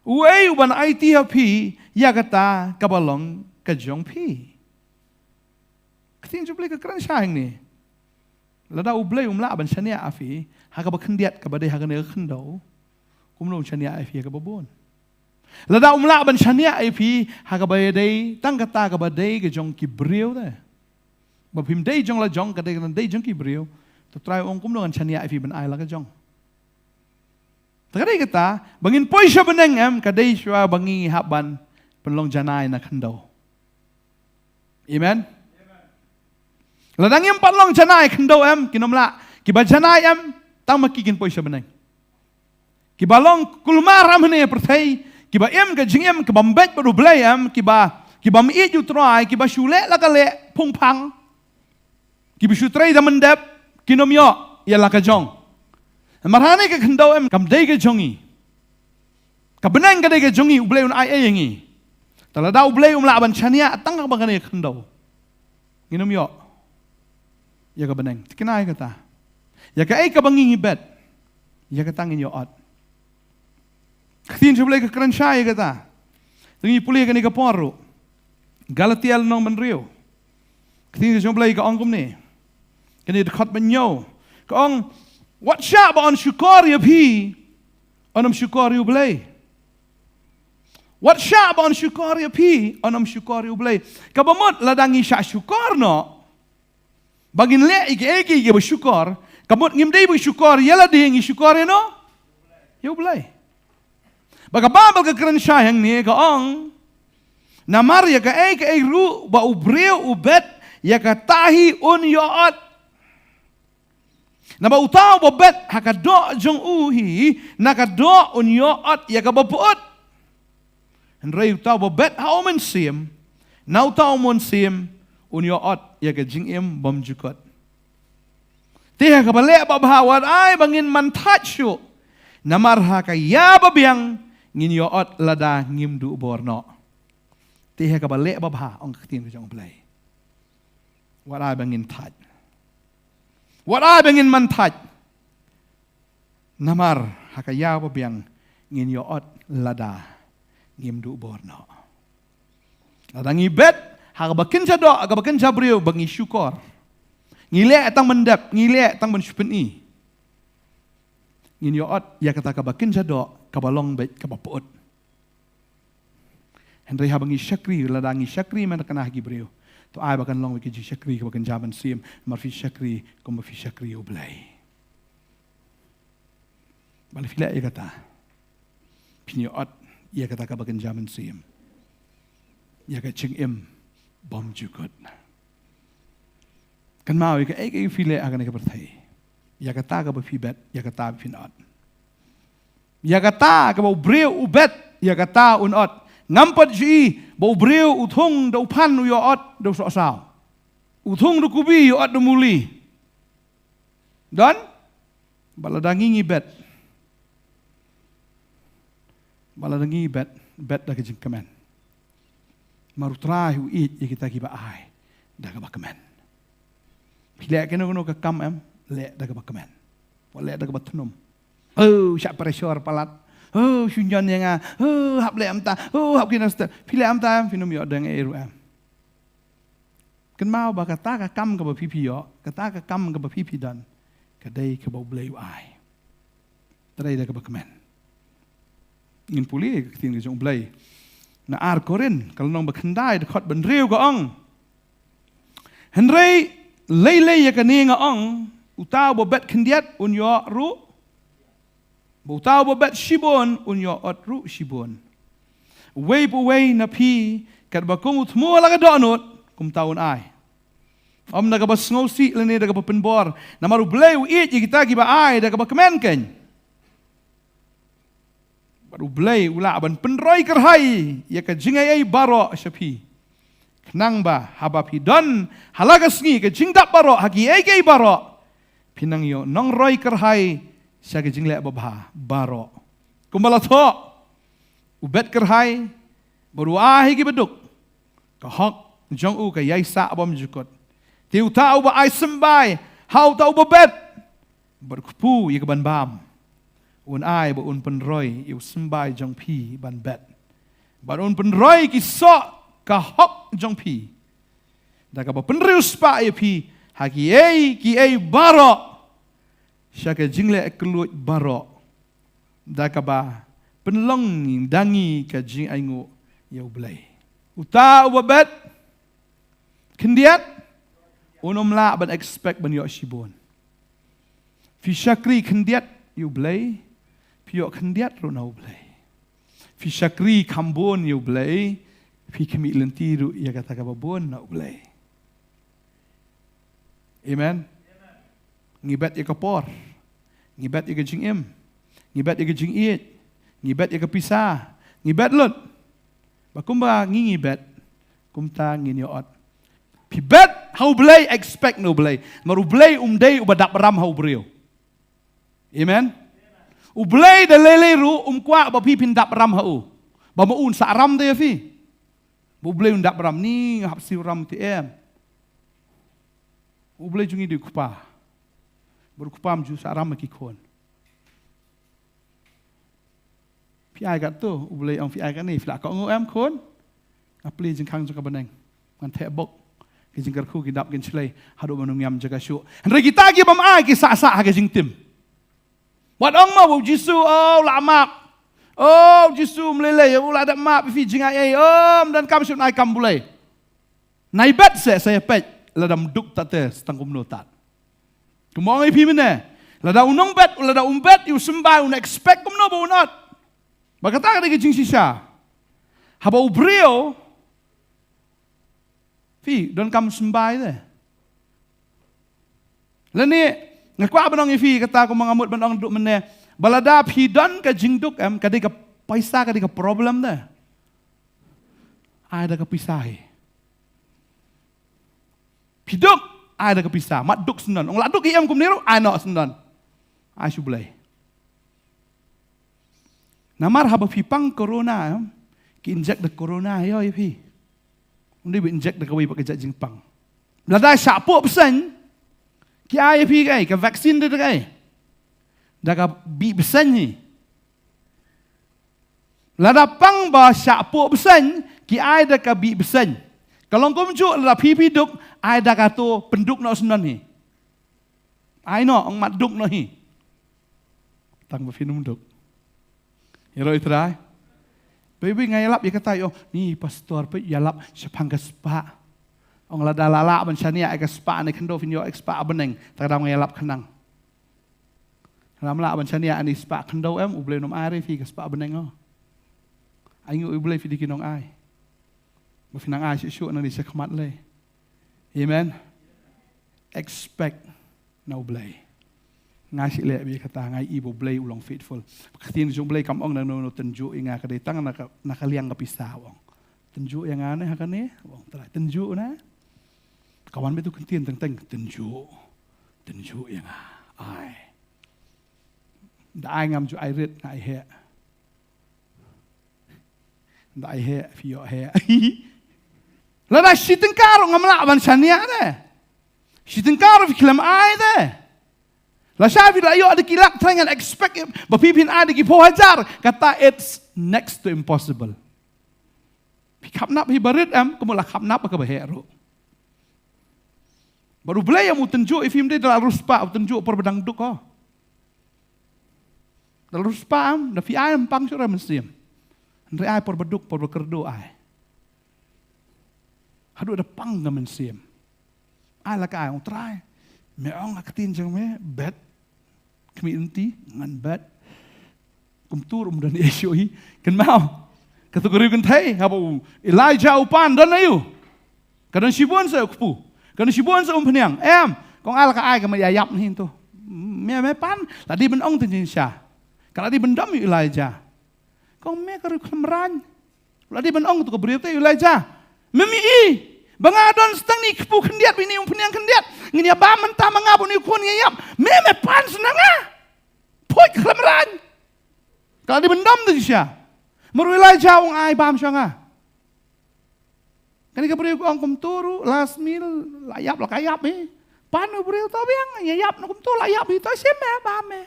uei uban aiti ha phi ïa kata kaba long ka jong phi? Ka ktien jong U Blei ka kren shai hangne. Lada U Blei um lah ban shaniah ïa phi ha kaba khyndiat, kaba dei ha kane ka khyndew, kumno un shaniah ïa phi ha kaba bun? Lada um lah ban shaniah ïa phi ha kaba ïadei tang kata kaba dei ka jong ki briew te, ba phim dei jong la jong, ka dei ka dei jong ki briew, to Trai u ong kumno ngan shaniah ïa phi ban ai la ka jong? Te ka dei kata, ba ngin poi sha bneng em, ka dei shuwa ba ngi hap ban pynlong janai na khyndew. Amen. Lada ngim pat long janai khyndew em, kin ym lah. Kiba janai em, tang ma ki kin poi sha bneng. Kiba long kulmar ha kane ka pyrthei, kiba im ka jingim kaba mbeit bad U Blei em, kiba, kiba ym ïeit ïa U Trai, kiba shu leh la ka leh phungphang, kiba shu trei da myndep, kin ym ïoh ïa la ka jong. Namar ha kane ka khyndew em kam dei ka jong ngi. Ka bneng ka dei ka jong ngi, U Blei un ai ei ïa ngi. Te lada U Blei um lah ban shaniah tang ha kaba kane ka khyndew, ngin ym ïoh ïa ka bneng. Thikna ïa kata. Ïa kaei kaba ngi ngi bet, ïa kata ngin ïoh ot. Ka ktien jong U Blei ka kren shai ïa kata. Te ngi pule ïa kane ka por ruh. Galatia lynnong ba hynriew. Ka ktien ka jong U Blei ka ong kumne. Kane dkhot ba hynñiew. Ka ong, wat shah ba yn shukor ïa phi, yn ym shukor ïa U Blei. Wat shah ba yn shukor ïa phi, yn ym shukor ïa U Blei. Kaba mut lada ngi shah shukor noh ba ngin leh ïa kiei kiei kiba shukor, ka mut ngim dei ba shukor ïa lade, ngi shukor ïa no? Ïa U Blei. Ba ka Baibl ka kren shai hangne ka ong, namar ïa kaei kaei ruh ba u briew u bet, ïa kata hi un ïoh ot. Naba uta uba bet ha ka doh jong u hi, na ka doh un ïoh ot ïa kaba pyut. Hynrei uta uba bet ha U Mynsiem, na uta U Mynsiem un ïoh ot ïa ka jingim bymjukut. Te ha kaba leh babha wat ai ba ngin manthait shuh, namar ha ka ïa babiang ngin ïoh ot lada ngim duh bor noh. Te ha kaba leh babha, ong ka ktien ka jong U Blei, wat ai ba ngin thait. Wat ai ba ngin manthait. Namar ha ka ïa babiang ngin ïoh ot lada ngim duh bor noh. Lada ngi bet ha kaba kynja doh, ha kaba kynja briew, ba ngi shukor, ngi leh tang ban dep, ngi leh tang ban shu pyni, ngin ïoh ot ïa kata kaba kynja doh, kaba long beit kaba pyut. Hynrei haba ngi shakri, lada ngi shakri mynta kane ha ki briew, to ai ba kan long ïa ka jingshakri kaba kynja mynsiem, namar phi shakri kumba phi shakri ïa U Blei. Balei phi leh ïa kata? Phin ïoh ot ïa kata kaba kynja mynsiem, ïa ka jingim bymjukut. Kynmaw ïa kaei kaei phi leh ha kane ka pyrthei, ïa kata kaba phi bet, ïa kata phin ot. Ïa kata kaba u briew u bet, ïa kata un ot. Ngam pat ju i ba u briew u thung da u phan u ïoh ot da u sohsaw, u thung da u kubi u ïoh ot da u muli. Don? Bad lada ngi ngi bet, bad lada ngi bet, bet da ka jingkmen. Namar U Trai u ïeit ïa kita kiba ai da kaba kmen. Phi leh kano kano ka kam em, leh da kaba kmen. Wat leh da kaba thnum. Oh, shah pressure palat. Oh, shu ñion ïa nga. Oh, hap leh mynta. Oh, hap kine mynta. Phi leh mynta em, phin ym ïoh dang ei ruh em. Kynmaw ba kata ka kam kaba phi phi ïoh, kata ka kam kaba phi phi don, ka dei kaba U Blei u ai. Trei da kaba kmen. Ngin pule ka ktien ka jong U Blei na Ar Korinth ka lynnong ba khyndai, dkhot ba hynriew ka ong, hynrei lei lei ïa kane nga ong, uta uba bet khyndiat un ïoh ruh, bad uta uba bet shibun un ïoh ot ruh shibun. Uwei pa uwei na phi, katba kum u thmu ha la ka dohnud, kumta un ai. Ym da kaba sngewsih lane da kaba pynbor, namar U Blei u ïeit ïa kita kiba ai da kaba kmen keiñ. Bad U Blei u lah ban pynroi kyrhai ïa ka jingaiei baroh sha phi, khnang ba haba phi don ha la ka sngi ka jingdap baroh ha kiei kiei baroh, phin nang ïoh nongroi kyrhai sha ka jingleh babha baroh. Kumba la thoh, u bet kyrhai bad u ai ha ki baduk, ka hok jong u ka ïaisah bymjukut. Te uta uba ai symbai ha uta uba bet, bad kpu ïa ka ban bam, un ai bad un pynroi ïa u symbai jong phi ban bet, bad un pynroi ki soh ka hok jong phi, da kaba pynriewspah ïa phi ha kiei kiei baroh, sha ka jingleh kylluid baroh, da kaba pynlong da ngi ka jingainguh ïa U Blei. Uta uba bet khyndiat un ym lah ban expect ban ïoh shibun. Phi shakri khyndiat ïa U Blei, phi ïoh khyndiat ruh na U Blei. Phi shakri kham bun ïa U Blei, phi khmih lynti ruh ïa kata kaba bun na U Blei. Amen. Ngi bet ïa ka por, ngi bet ïa ka jingim, ngi bet ïa ka jingïeit, ngi bet ïa ka pisa, ngi bet lut. Ba kumba ngi ngi bet, kumta ngin ïoh ot. Phi bet ha U Blei, expect na U Blei. Namar U Blei um dei uba dap ram ha u briew. Amen. U Blei da lei lei ruh um kwah ba phi phin dap ram ha u, ba ma u un sah ram te ïa phi. Ba U Blei un dap ram, ni nga hap siew ram te em. U Blei jong ngi dei u Kpa. Bad u Kpa um ju sah ram ha ki khun. Phi ai katto, U Blei ong phi ai kane, phi lah kohnguh em khun? Nga plie jingkhang jong ka bneng. Ngan theh bok. Ki jingkyrkhu ki dap kin shlei. Haduh ban ym ïam jaka shuh. Hynrei kita ki bym ai ki sah sah ha ka jingtim. Wat ong mo ba u Jisu, oh, u la map. Oh, u Jisu, ym lei lei, u la dep map ïa phi jingaiei. Oh, ym donkam shuh ban ai kam Blei. Nai bet se, sa ïa peit, lada ym duk tat te, sa tang kumno tat. Kumba ong ïa phi mynne. Lada u nongbet, lada um bet, ïa u symbai, un expect kumno ba un ot. Ba kata ka dei ka jingshisha. Haba u briew, phi donkam symbai te. Lane, nga kwah ban ong ïa phi kata kumba nga mut ban ong haduh mynne. Ba lada phi don ka jingduk em, ka dei ka pisa, ka dei ka problem te. Ai da ka pisa hi. Phi duk, ai da ka pisa, mat duk syndon. Ong la duk hi em kumne ruh, ai noh syndon. Ai shu Blei. Namar haba phi pang corona em, ki inject da corona ïa phi. Ym dei ba inject da kawei pat ka jait jingpang. Lada shah phew percent, ki ai ïa phi kaei, ka vaccine da kaei. Da ka bih percent hi. Lada pang ba shah phew percent, ki ai da ka bih percent. Ka long kumjuh lada phi phi duk, ai da kato pynduk noh syndon hi. Ai noh, ong mat duk noh hi. Tang ba phin ym duk. Ïaroh ïa u Trai. Phi phi nga ïalap ïa kata ïoh. Ni pastor phi ïalap shaphang ka spah. Ong lada la lah ban shaniah ïa ka spah ne khyndew phin ïoh ïa ka spah ha bneng. Te ka daw nga ïalap khnang. Lada ym lah ban shaniah ïa ka spah khyndew em, U Blei un ym ai ruh ïa phi ka spah ha bneng o. Ai ngi U Blei phi dei ki nong ai. Ba phin nang ai shuh shuh nangne sha khmat lei. Amen. Expect na U Blei. Nga shu leh beit kata, nga i ba U Blei u long faithful. Ka ktien jong U Blei kam ong na no no tynjuh ïa nga, ka dei tang na ka, na ka liang ka pisa u ong. Tynjuh ïa nga ne ha kane, u ong Trai. Tynjuh na. Ka wan beit tu ka ktien teng teng, tynjuh. Tynjuh ïa nga. Ai. Da ai ngam ju ai rit, nga ai heh. Da ai heh, phi ïoh heh. Lada shi tyngka ruh ngam lah ban shaniah te. Shi tyngka ruh phi khlem ai te. Lashai phi la ïoh da ki lak, tang ngan expect ba phi phin ai da ki phew hajar. Kata it's next to impossible. Phi khapnap hi barit em, kumba la khapnap ka baheh ruh. Bad U Blei em u tynjuh ïa phi, ym dei da la riewspah u tynjuh por ba dang duk o. Da la riewspah em, da phi ai em pang shuh ruh mynsiem. Hynrei ai por ba duk, por ba kyrduh ai. Haduh da pang ka mynsiem. Ai la ka ai, ong Trai. Me ong ha ka ktien jong me, bet. Khmih lynti, ngan bet. Kumtu ruh ym don issue hi. Kynmaw. Kato ka riew kynthei, haba u Elijah u pan, don aïu? Ka don shibun sa u kpu. Ka don shibun sa umphniang. Em, kong ai la ka ai ka ma ïa ïap na hi to. Me, me pan, la dei ban ong te jingshisha. Ka la dei ban dom ïa u Elijah. Kong me ka riew khlem rang. La dei ban ong to ka briew te u Elijah. Mem i. Ba nga don stang ni kpu khyndiat bad ni umphniang khyndiat. Ngin ïa bam mynta ma nga bad ni u khun ïa ïap. Me me pan sha nga. Poi khlem rang. Ka la dei ban dom te shisha. Mar u Elijah u ong ai bam sha nga. Kane ka briew ka ong kumtu ruh, last meal, la ïap, la ka ïap hi. Pan u briew to biang, ïa ïap na kumtu, la ïap hi to, shim me, bam me.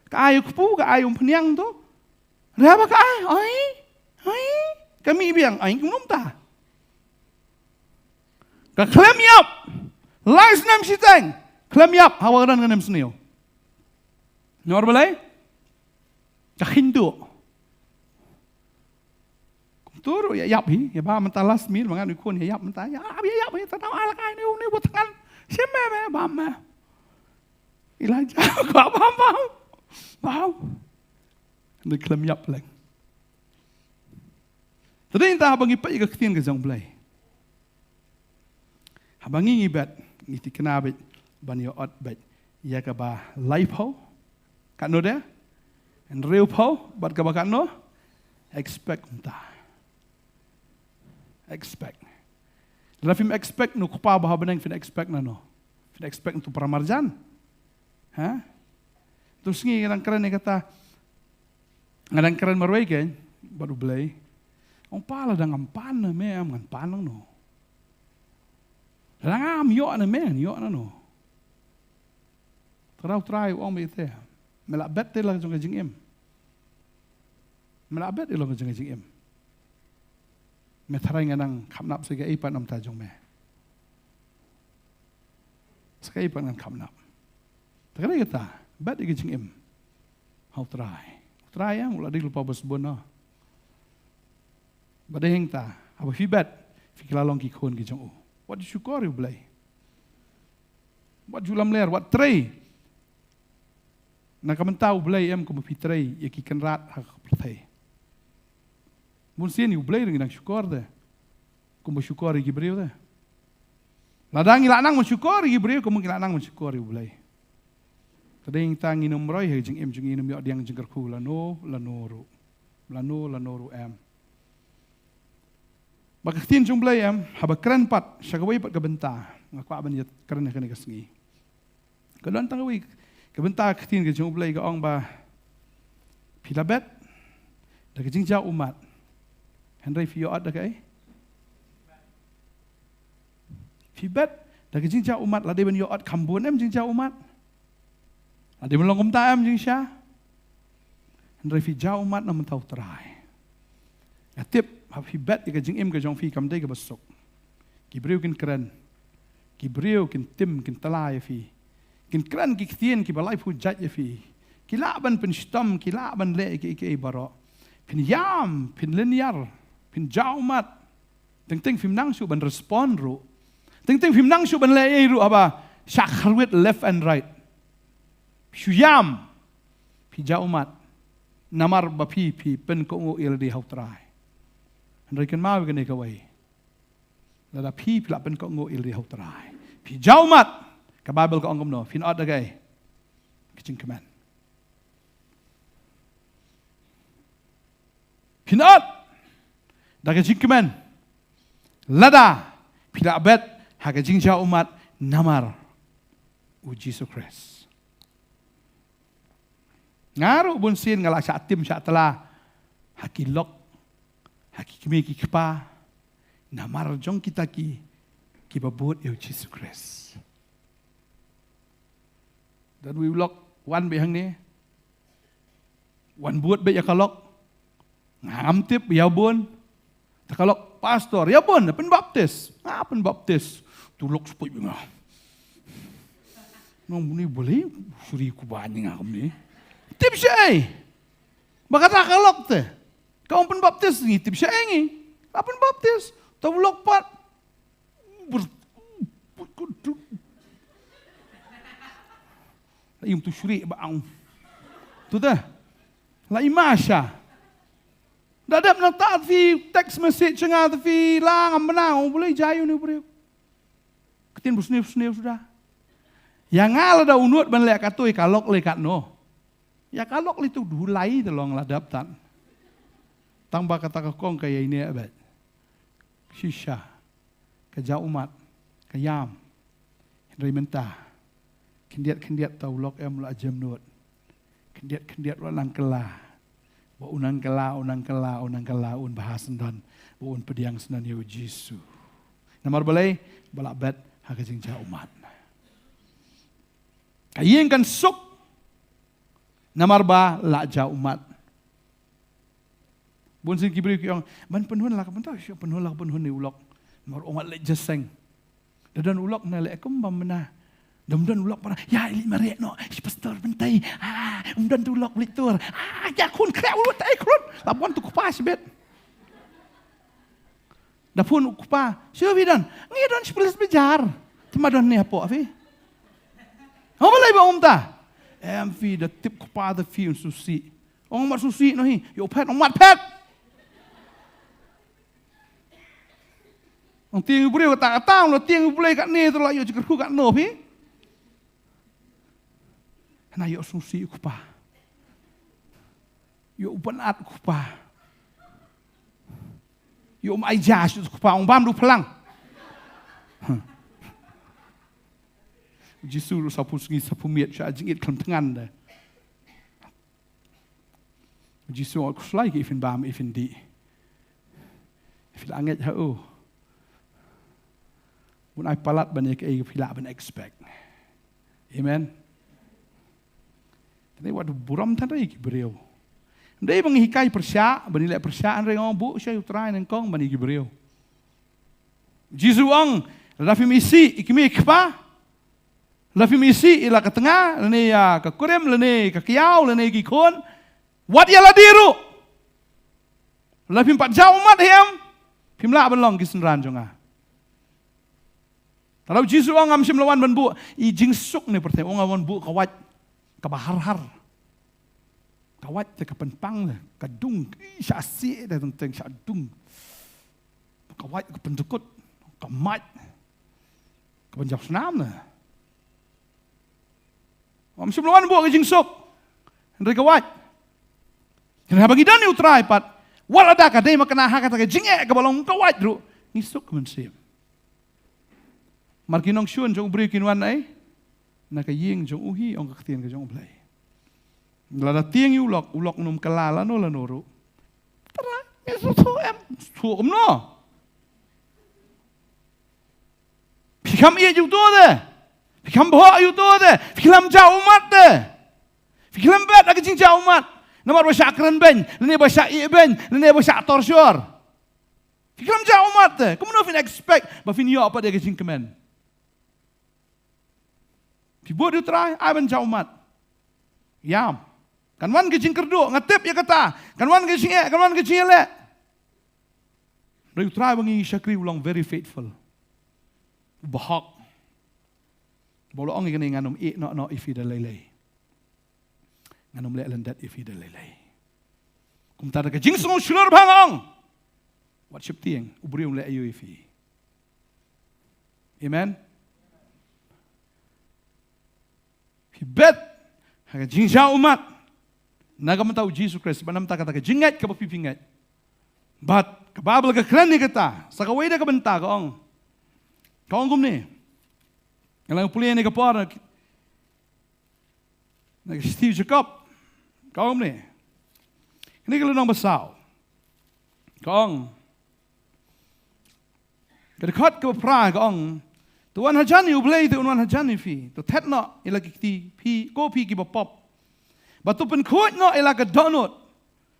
Ka ai u kpu, ka ai umphniang to. Re ba ka ai, ai, ai. Ka mih biang, ai, kumno mynta. Ka khlem ïap. Lai snem shiteng. Khlem ïap, hawa ka don ka nem sniew. Nor balei? Ka khynduh. Kumtu ruh ïa ïap hi, ïa bam mynta last meal, ma nga ni khun ïa ïap mynta, ïa ïap, ïa ïap hi, ta dang ai la kai ni, ni bad tngan. Shim me, me, bam me. Elijah, kwah bam, bam. Bam. Ni khlem ïap leng. Te dei nta haba ngi peit ïa ka ktien ka jong U Blei. Haba ngi ngi bet, ngi thikna beit, ban ïa ot beit. Ïa kaba laiphew, katno de? Hynriewphew, bad kaba katno? Expect mynta. Expect. Lada phim expect na u Kpa ba ha bneng, phin expect na no? Phin expect na utu u para marjan. Ha? Utu u sngi nga dang kren ïa kata. Nga dang kren marwei kein bad U Blei. Ong Pa, lada ngam pan na me, em ngan pan na no? Lada ngam ïoh na me, ngan ïoh na no? Te U Trai u ong beit te. Me la bet te la jong ka jingim. Me la bet te la jong ka jingim. Me tharai nga nang khapnap sa kaei pat namar jong me. Sa kaei pat ngan khapnap. Te ka dei kata, bet ïa ka jingim ha U Trai. U Trai ïa u la dei lypa ba sbun noh. Ba dei hangta, haba phi bet, phi kylla long ki khun ki jong u. Wat ju shukor ïa U Blei. Wat ju lamler, wat trei na ka bynta U Blei em kumba phi trei ïa ki kynrad ha ka pyrthei. Bun sien ïa U Blei ruh ngi nang shukor te, kumba shukor ïa ki briew te. Lada ngi lah nang ban shukor ïa ki briew kumba ngi lah nang ban shukor ïa U Blei. Te dei hangta ngin ym roi ha ka jingim jong ngi, ngin ym ïoh diang jingkyrkhu lano lano ruh. Lano lano ruh em. Ba ka ktien jong U Blei em, haba kren pat sha kawei pat ka bynta, nga kwah ban ïakren ha kane ka sngi. Ka don tang kawei ka bynta, ka ktien ka jong U Blei ka ong ba phi la bet da ka jingjaw ummat, hynrei phi ïoh-ot da kaei? Phi bet da ka jingjaw ummat, la dei ban ïoh-ot kham bun em jingjaw ummat? La dei ban long kumta em jingshisha? Hynrei phi jaw ummat na ka bynta U Trai. Nga tip haba phi bet ïa ka jingim ka jong phi kam dei kaba suk. Ki briew kin kren, ki briew kin tim, kin tala ïa phi. Kin kren ki ktien kiba laiphew jait ïa phi. Ki lah ban pynshitom, ki lah ban leh kiei kiei baroh. Phin ïam, phin lynñiar, phin jaw ummat. Teng teng phim nang shuh ban respond ruh. Teng teng phim nang shuh ban leh ei ruh haba shah kyrwit left and right. Phi shu ïam, phi jaw ummat. Namar ba phi, phi pynkohnguh ïalade ha U Trai. Hynrei kynmaw ïa kane kawei. Lada phi, phi la pynkohnguh ïalade ha U Trai, phi jaw ummat, ka Baibl ka ong kumno, phin ot da kaei? Ka jingkmen. Phin ot da ka jingkmen. Lada phi la bet ha ka jingjaw ummat namar U Jisu Khrist. Nga ruh bun sien nga la shah tim shah tla ha ki lok, ha ki kmie ki kpa, namar jong kita ki, kiba bud ïa U Jisu Khrist. Don uwei u lok wan beit hangne, wan bud beit ïa ka lok. Ngam tip ïa bun. Te ka lok, "Pastor, ïa bun, pynbaptis." "Nga pynbaptis." Tu lok spoi beit nga. Nong muni boleh suri ku bani nga kumne. Tip shaei? Ba kata ka lok te ka ong pynbaptis, ngi tip shaei ngi? Nga pynbaptis. Tu lok pat. Ber-, ber-, la im tu shuri ba ang. Tu te. La imasha. Da dep nangta phi text message sha nga, te phi la ngam bna, u Blei jai une u briew. Ktien ba sniew sniew suda. Ïa nga lada u nud ban leh katto, ïa ka lok leh katno? Ïa ka lok leh tu du lai te long la dep tan. Tang ba kata ka kong ka ïai ne beit. Shisha. Ka jaw ummat, ka ïam. Hynrei mynta, khyndiat khyndiat ta u lok em u la jem nud. Khyndiat khyndiat u la nang kylla. Ba un nang kylla, un nang kylla, un nang kylla, un bha syndon, ba un pdiang syndon ïa u Jisu. Namar balei? Ba la bet ha ka jingjaw ummat. Ka ïing kan suk namar ba la jaw ummat. Bun sien ki briew ki ong, ban pynhun la ka pynta, shu pynhun la ka pynhun ïa u lok. Namar u ong leh jaseng. Da don u lok na leh kum bam bna. Da ym don u lok para, ïa leit mareh noh, shi pastor pyntai. Ah, ym don tu lok leit tur. Ah, ïa khun khleh u lok tai khun. La bun tu kpa shibit. Da phone u kpa, shu phi don? Ngi don shi ples bajar. Te ma don ne hapoh phi? Haba lei ba um ta. Em phi da tip kpa da phi un susi. Ong mat susi noh hi. Ïoh phet, ong mat phet. Ong tieng u briew kata kata, ong tieng u Blei katne, to la ïoh jingkyrkhu katno phi? Hana ïoh susi u kpa. Ïoh u ban at u kpa. Ïoh um ai ja shu u kpa, ong bam du plang. Jisu ruh sa phu sngi sa phu miet sha jingit khlem thngan da. Jisu ong, khuslai ki, i phin bam, i phin dih. Phi la ngeit ha u. Bun ai palat ban ïa kaei phi lah ban expect. Amen. Tang dei wat burom tang dei ki briew. Dei ba ngi hikai pyrshah, ban ïa leh pyrshah, hynrei nga ong buh sha u Trai nyngkong ban ïa ki briew. Jisu u ong, lada phim isih ïa i kmie i kpa, lada phim isih ïa la ka tnga, lane ïa ka kurim, lane ka kiaw, lane ki khun, wat ïa lade ruh. Lada phim pat jah ummat hi em, phim lah ban long ki synran jong nga. Te lada u Jisu u ong, ngam shym la wan ban buh i jingsuk ne pyrthei, u ong, nga wan buh ka wait kaba har har. Ka wait te ka pynpang ne, ka dung, i shah sieh da teng teng shah dung. Ka wait ka pyndukut, ka mait, ka pynjaw snam ne. Ngam shym la wan buh ka jingsuk, hynrei ka wait. Hynrei haba ngi don ïa u Trai pat, wat lada ka dei ma kane ha kata ka jingeh kaba long ka wait ruh, ngi suk mynsiem. Namar ki nongshun jong u briew kin wan na ei? Na ka ïing jong u hi, ong ka ktien ka jong u Blei. Lada tieng ïa u lok, u lok um kylla lano lano ruh. Tara, me suk suk em, suk kumno? Phi kham ïeit ïa uto de? Phi kham bhoh ïa uto de? Phi khlem jah ummat de? Phi khlem bet ha ka jingjah ummat? Namar ba shah kren beiñ, lane ba shah ïeh beiñ, lane ba shah torture. Phi khlem jah ummat de, kumno phin expect ba phin ïoh pat ïa ka jingkmen? Phi bud ïa u Trai, ai ban jah ummat. Ïam. Kan wan ka jingkyrduh, nga tip ïa kata. Kan wan ka jingeh, kan wan ka jingïaleh. Hynrei u Trai ba ngi shakri u long very faithful. U bahok. Ba u la ong ïa kane, ngan ym ïeh noh noh ïa phi da lei lei. Ngan ym leh lyndet ïa phi da lei lei. Kumta da ka jingsngew shlur bha nga ong, wat sheptieng, u briew un leh aïu ïa phi. Amen. Phi bet ha ka jingjah ummat na ka bynta u Jisu Khrist, bad namar kata ka jingngeit kaba phi phi ngeit. Bad ka Baibl ka kren ïa kata sa kawei de ka bynta, ka ong, ka ong kumne. Nga la pule ïa kane ka por na, na ka shithi u Jakob, ka ong kumne. Kane ka lynnong ba saw, ka ong, ka dkhot kaba phra ka ong, to wan hajan ïa u Blei, te un wan hajan ïa phi. To thet noh ïa la ki kti phi, ko phi kiba pop, bad to pynkhuid noh ïa la ka dohnud,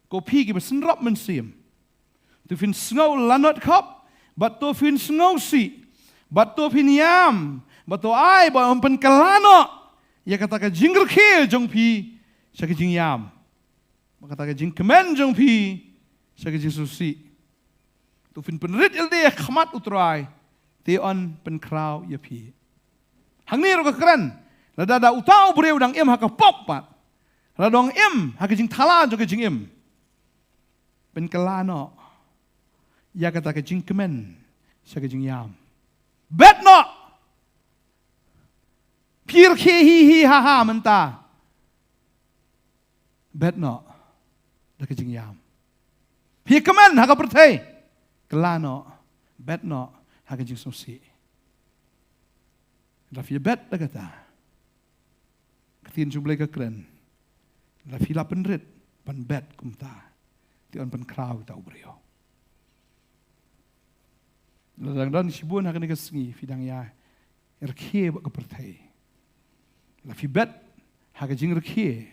ko phi kiba synrop mynsiem. To phin sngew lanot khop, bad to phin sngewsih, bad to phin ïam, bad to ai ba yn pynkylla noh ïa kata ka jingrkhie jong phi sha ka jingïam, bad kata ka jingkmen jong phi sha ka jingsngewsih. To phin pynrit ïalade ha khmat u Trai, te yn pynkhraw ïa phi. Hangne ruh ka kren, lada da uta u briew u dang im ha ka pop pat, lada u dang im ha ka jingthala jong ka jingim, pynkylla noh ïa kata ka jingkmen sha ka jingïam. Bet noh. Phi rkhie hi hi ha ha mynta. Bet noh da ka jingïam. Phi kmen ha ka pyrthei, kylla noh. Bet noh ha ka jingsngewsih. Lada phi bet da kata, ka ktien jong u Blei ka kren, lada phi la pynrit ban bet kumta, te yn pynkhraw ïa uta u briew. Lada dang don shibun ha kane ka sngi phi dang ïa rkhie bad ka pyrthei, lada phi bet ha ka jingrkhie,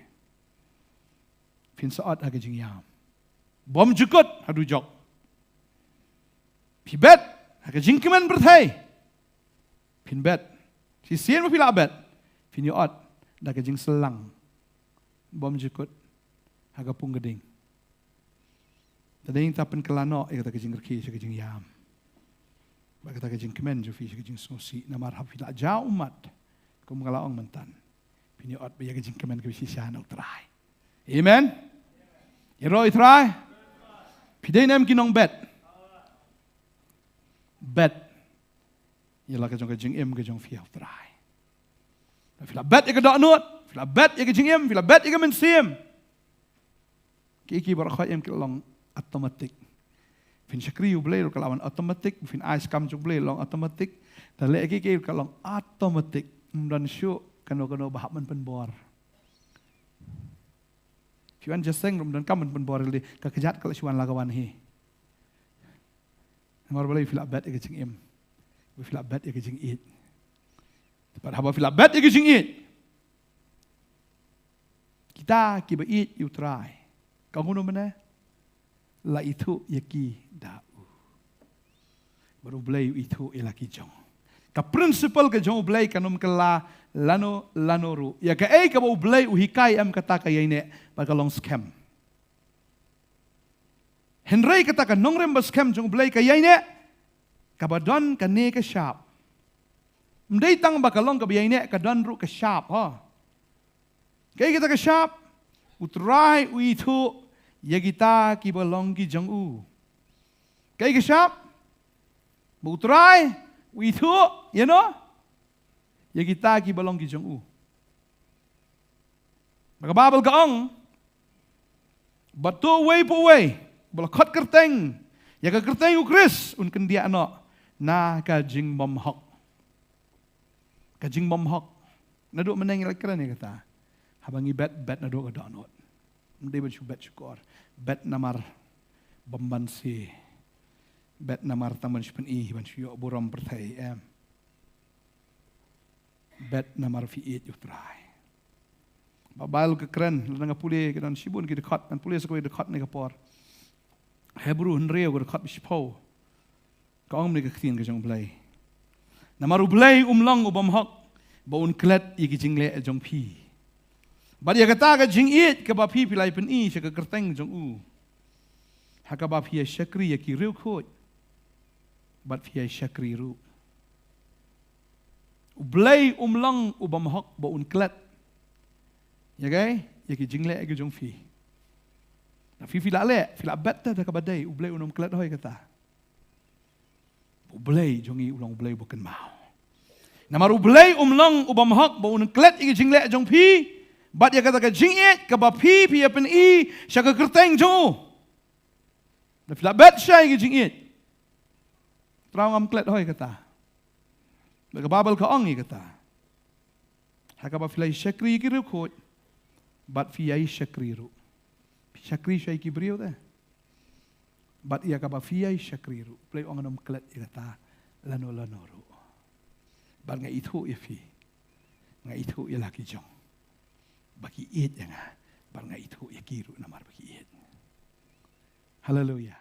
phin sa ot ha ka jingïam. Bym jukut haduh jok. Phi bet ha ka jingkmen pyrthei, phin bet. Shisien ba phi la bet, phin ïa ot da ka jingshlang. Bym jukut ha ka pung ka ding. Te dei nangta pynkylla noh ïa kata ka jingrkhie sha ka jingïam, bad kata ka jingkmen jong phi sha ka jingsngewsih. Namar haba phi la jah ummat, kum nga la ong myntan, phin ïa ot ba ïa ka jingkmen ka phi shisha na u Trai. Amen. Ïaroh ïa u Trai. Phi dei ne em ki nongbet? Bet ïa la ka jong ka jingim ka jong phi ha u Trai. Phi la bet ïa ka dohnud, phi la bet ïa ka jingim, phi la bet ïa ka mynsiem. Ki, ki baroh khoit em ki long automatic. Phin shakri ïa u Blei ruh ka la wan automatic, phin ai skam jong u Blei long automatic. Te leh ki, ki ka long automatic. Ym don shuh kano kano ba hap ban pynbor. Phi wan jingïaseng ruh ym don kam ban pynbor ïalade, ka kjat ka la shu wan la ka wan hi. Namar balei? Phi la bet ïa ka jingim. Phi la bet ïa ka jingïeit. Te pat haba phi la bet ïa ka jingïeit, kita kiba ïeit ïa u Trai, ka ong kumno mynne? La ithuh ïa ki da u. Bad U Blei u ithuh ïa la ki jong. Ka principle ka jong U Blei kan ym kylla lano lano ruh. Ïa kaei kaba U Blei u hikai em kata ka ïaineh bad ka long skhem. Hynrei kata ka nongrim ba skhem jong U Blei ka ïaineh kaba don kane ka shap. Ym dei tang ba ka long kaba ïaineh, ka don ruh ka shap, ha. Kaei kata ka shap? U Trai u ithuh ïa kita kiba long ki jong u. Kaei ka shap? Ba U Trai u ithuh ïa no? Ïa kita kiba long ki jong u. Ba ka Baibl ka ong, bad to uwei pa uwei ba la khot kyrteng ïa ka kyrteng U Khrist un kyndiah noh na ka jingbymhok. Ka jingbymhok. Naduh mynne ngi la kren ïa kata. Haba ngi bet, bet naduh ka dohnud. Ym dei ban shu bet shukor. Bet namar bym ban siew. Bet namar tang ban shu pyni, ban shu ïoh burom pyrthei, em. Bet namar phi ïeit ïa U Trai. Ba Baibl ka kren, lada nga pule, ka don shibun ki dkhot, ngan pule sa kawei ka dkhot ne ka por. Hebru hynriew ka dkhot ba shiphew. Ka ong kumne ka ktien ka jong U Blei. Namar U Blei um long u bymhok ba un klet ïa ki jingleh jong phi. Bad ïa kata ka jingïeit kaba phi phi la ïa pyni sha ka kyrteng jong u. Ha kaba phi ïa shakri ïa ki riewkhuid. Bad phi ïa shakri ruh. U Blei um long u bymhok ba un klet. Ïa kaei? Ïa ki jingleh ïa ki jong phi. Na phi phi la leh, phi la bet te da kaba dei, U Blei un ym klet hoi kata. U Blei jong ngi u long U Blei ba kynmaw. Namar U Blei um long u bymhok ba un klet ïa ki jingleh jong phi. Bad ïa kata ka jingïeit kaba phi phi ïa pyni sha ka kyrteng jong u. Da phi la bet shai ïa ki jingïeit. Trai ngam klet hoi kata. Bad ka Baibl ka ong ïa kata. Ha kaba phi la ïa shakri ïa ki riewkhuid. Bad phi ïa shakri ruh. Phi shakri shai ki briew te. Bad ïa kaba phi ïa shakri ruh. Blei ong ngan ym klet ïa kata lano lano ruh. Bad nga ithuh ïa phi. Nga ithuh ïa la ki jong. Ba ki ïeit ïa nga. Bad nga ithuh ïa ki ruh namar ba ki ïeit. Haleluya.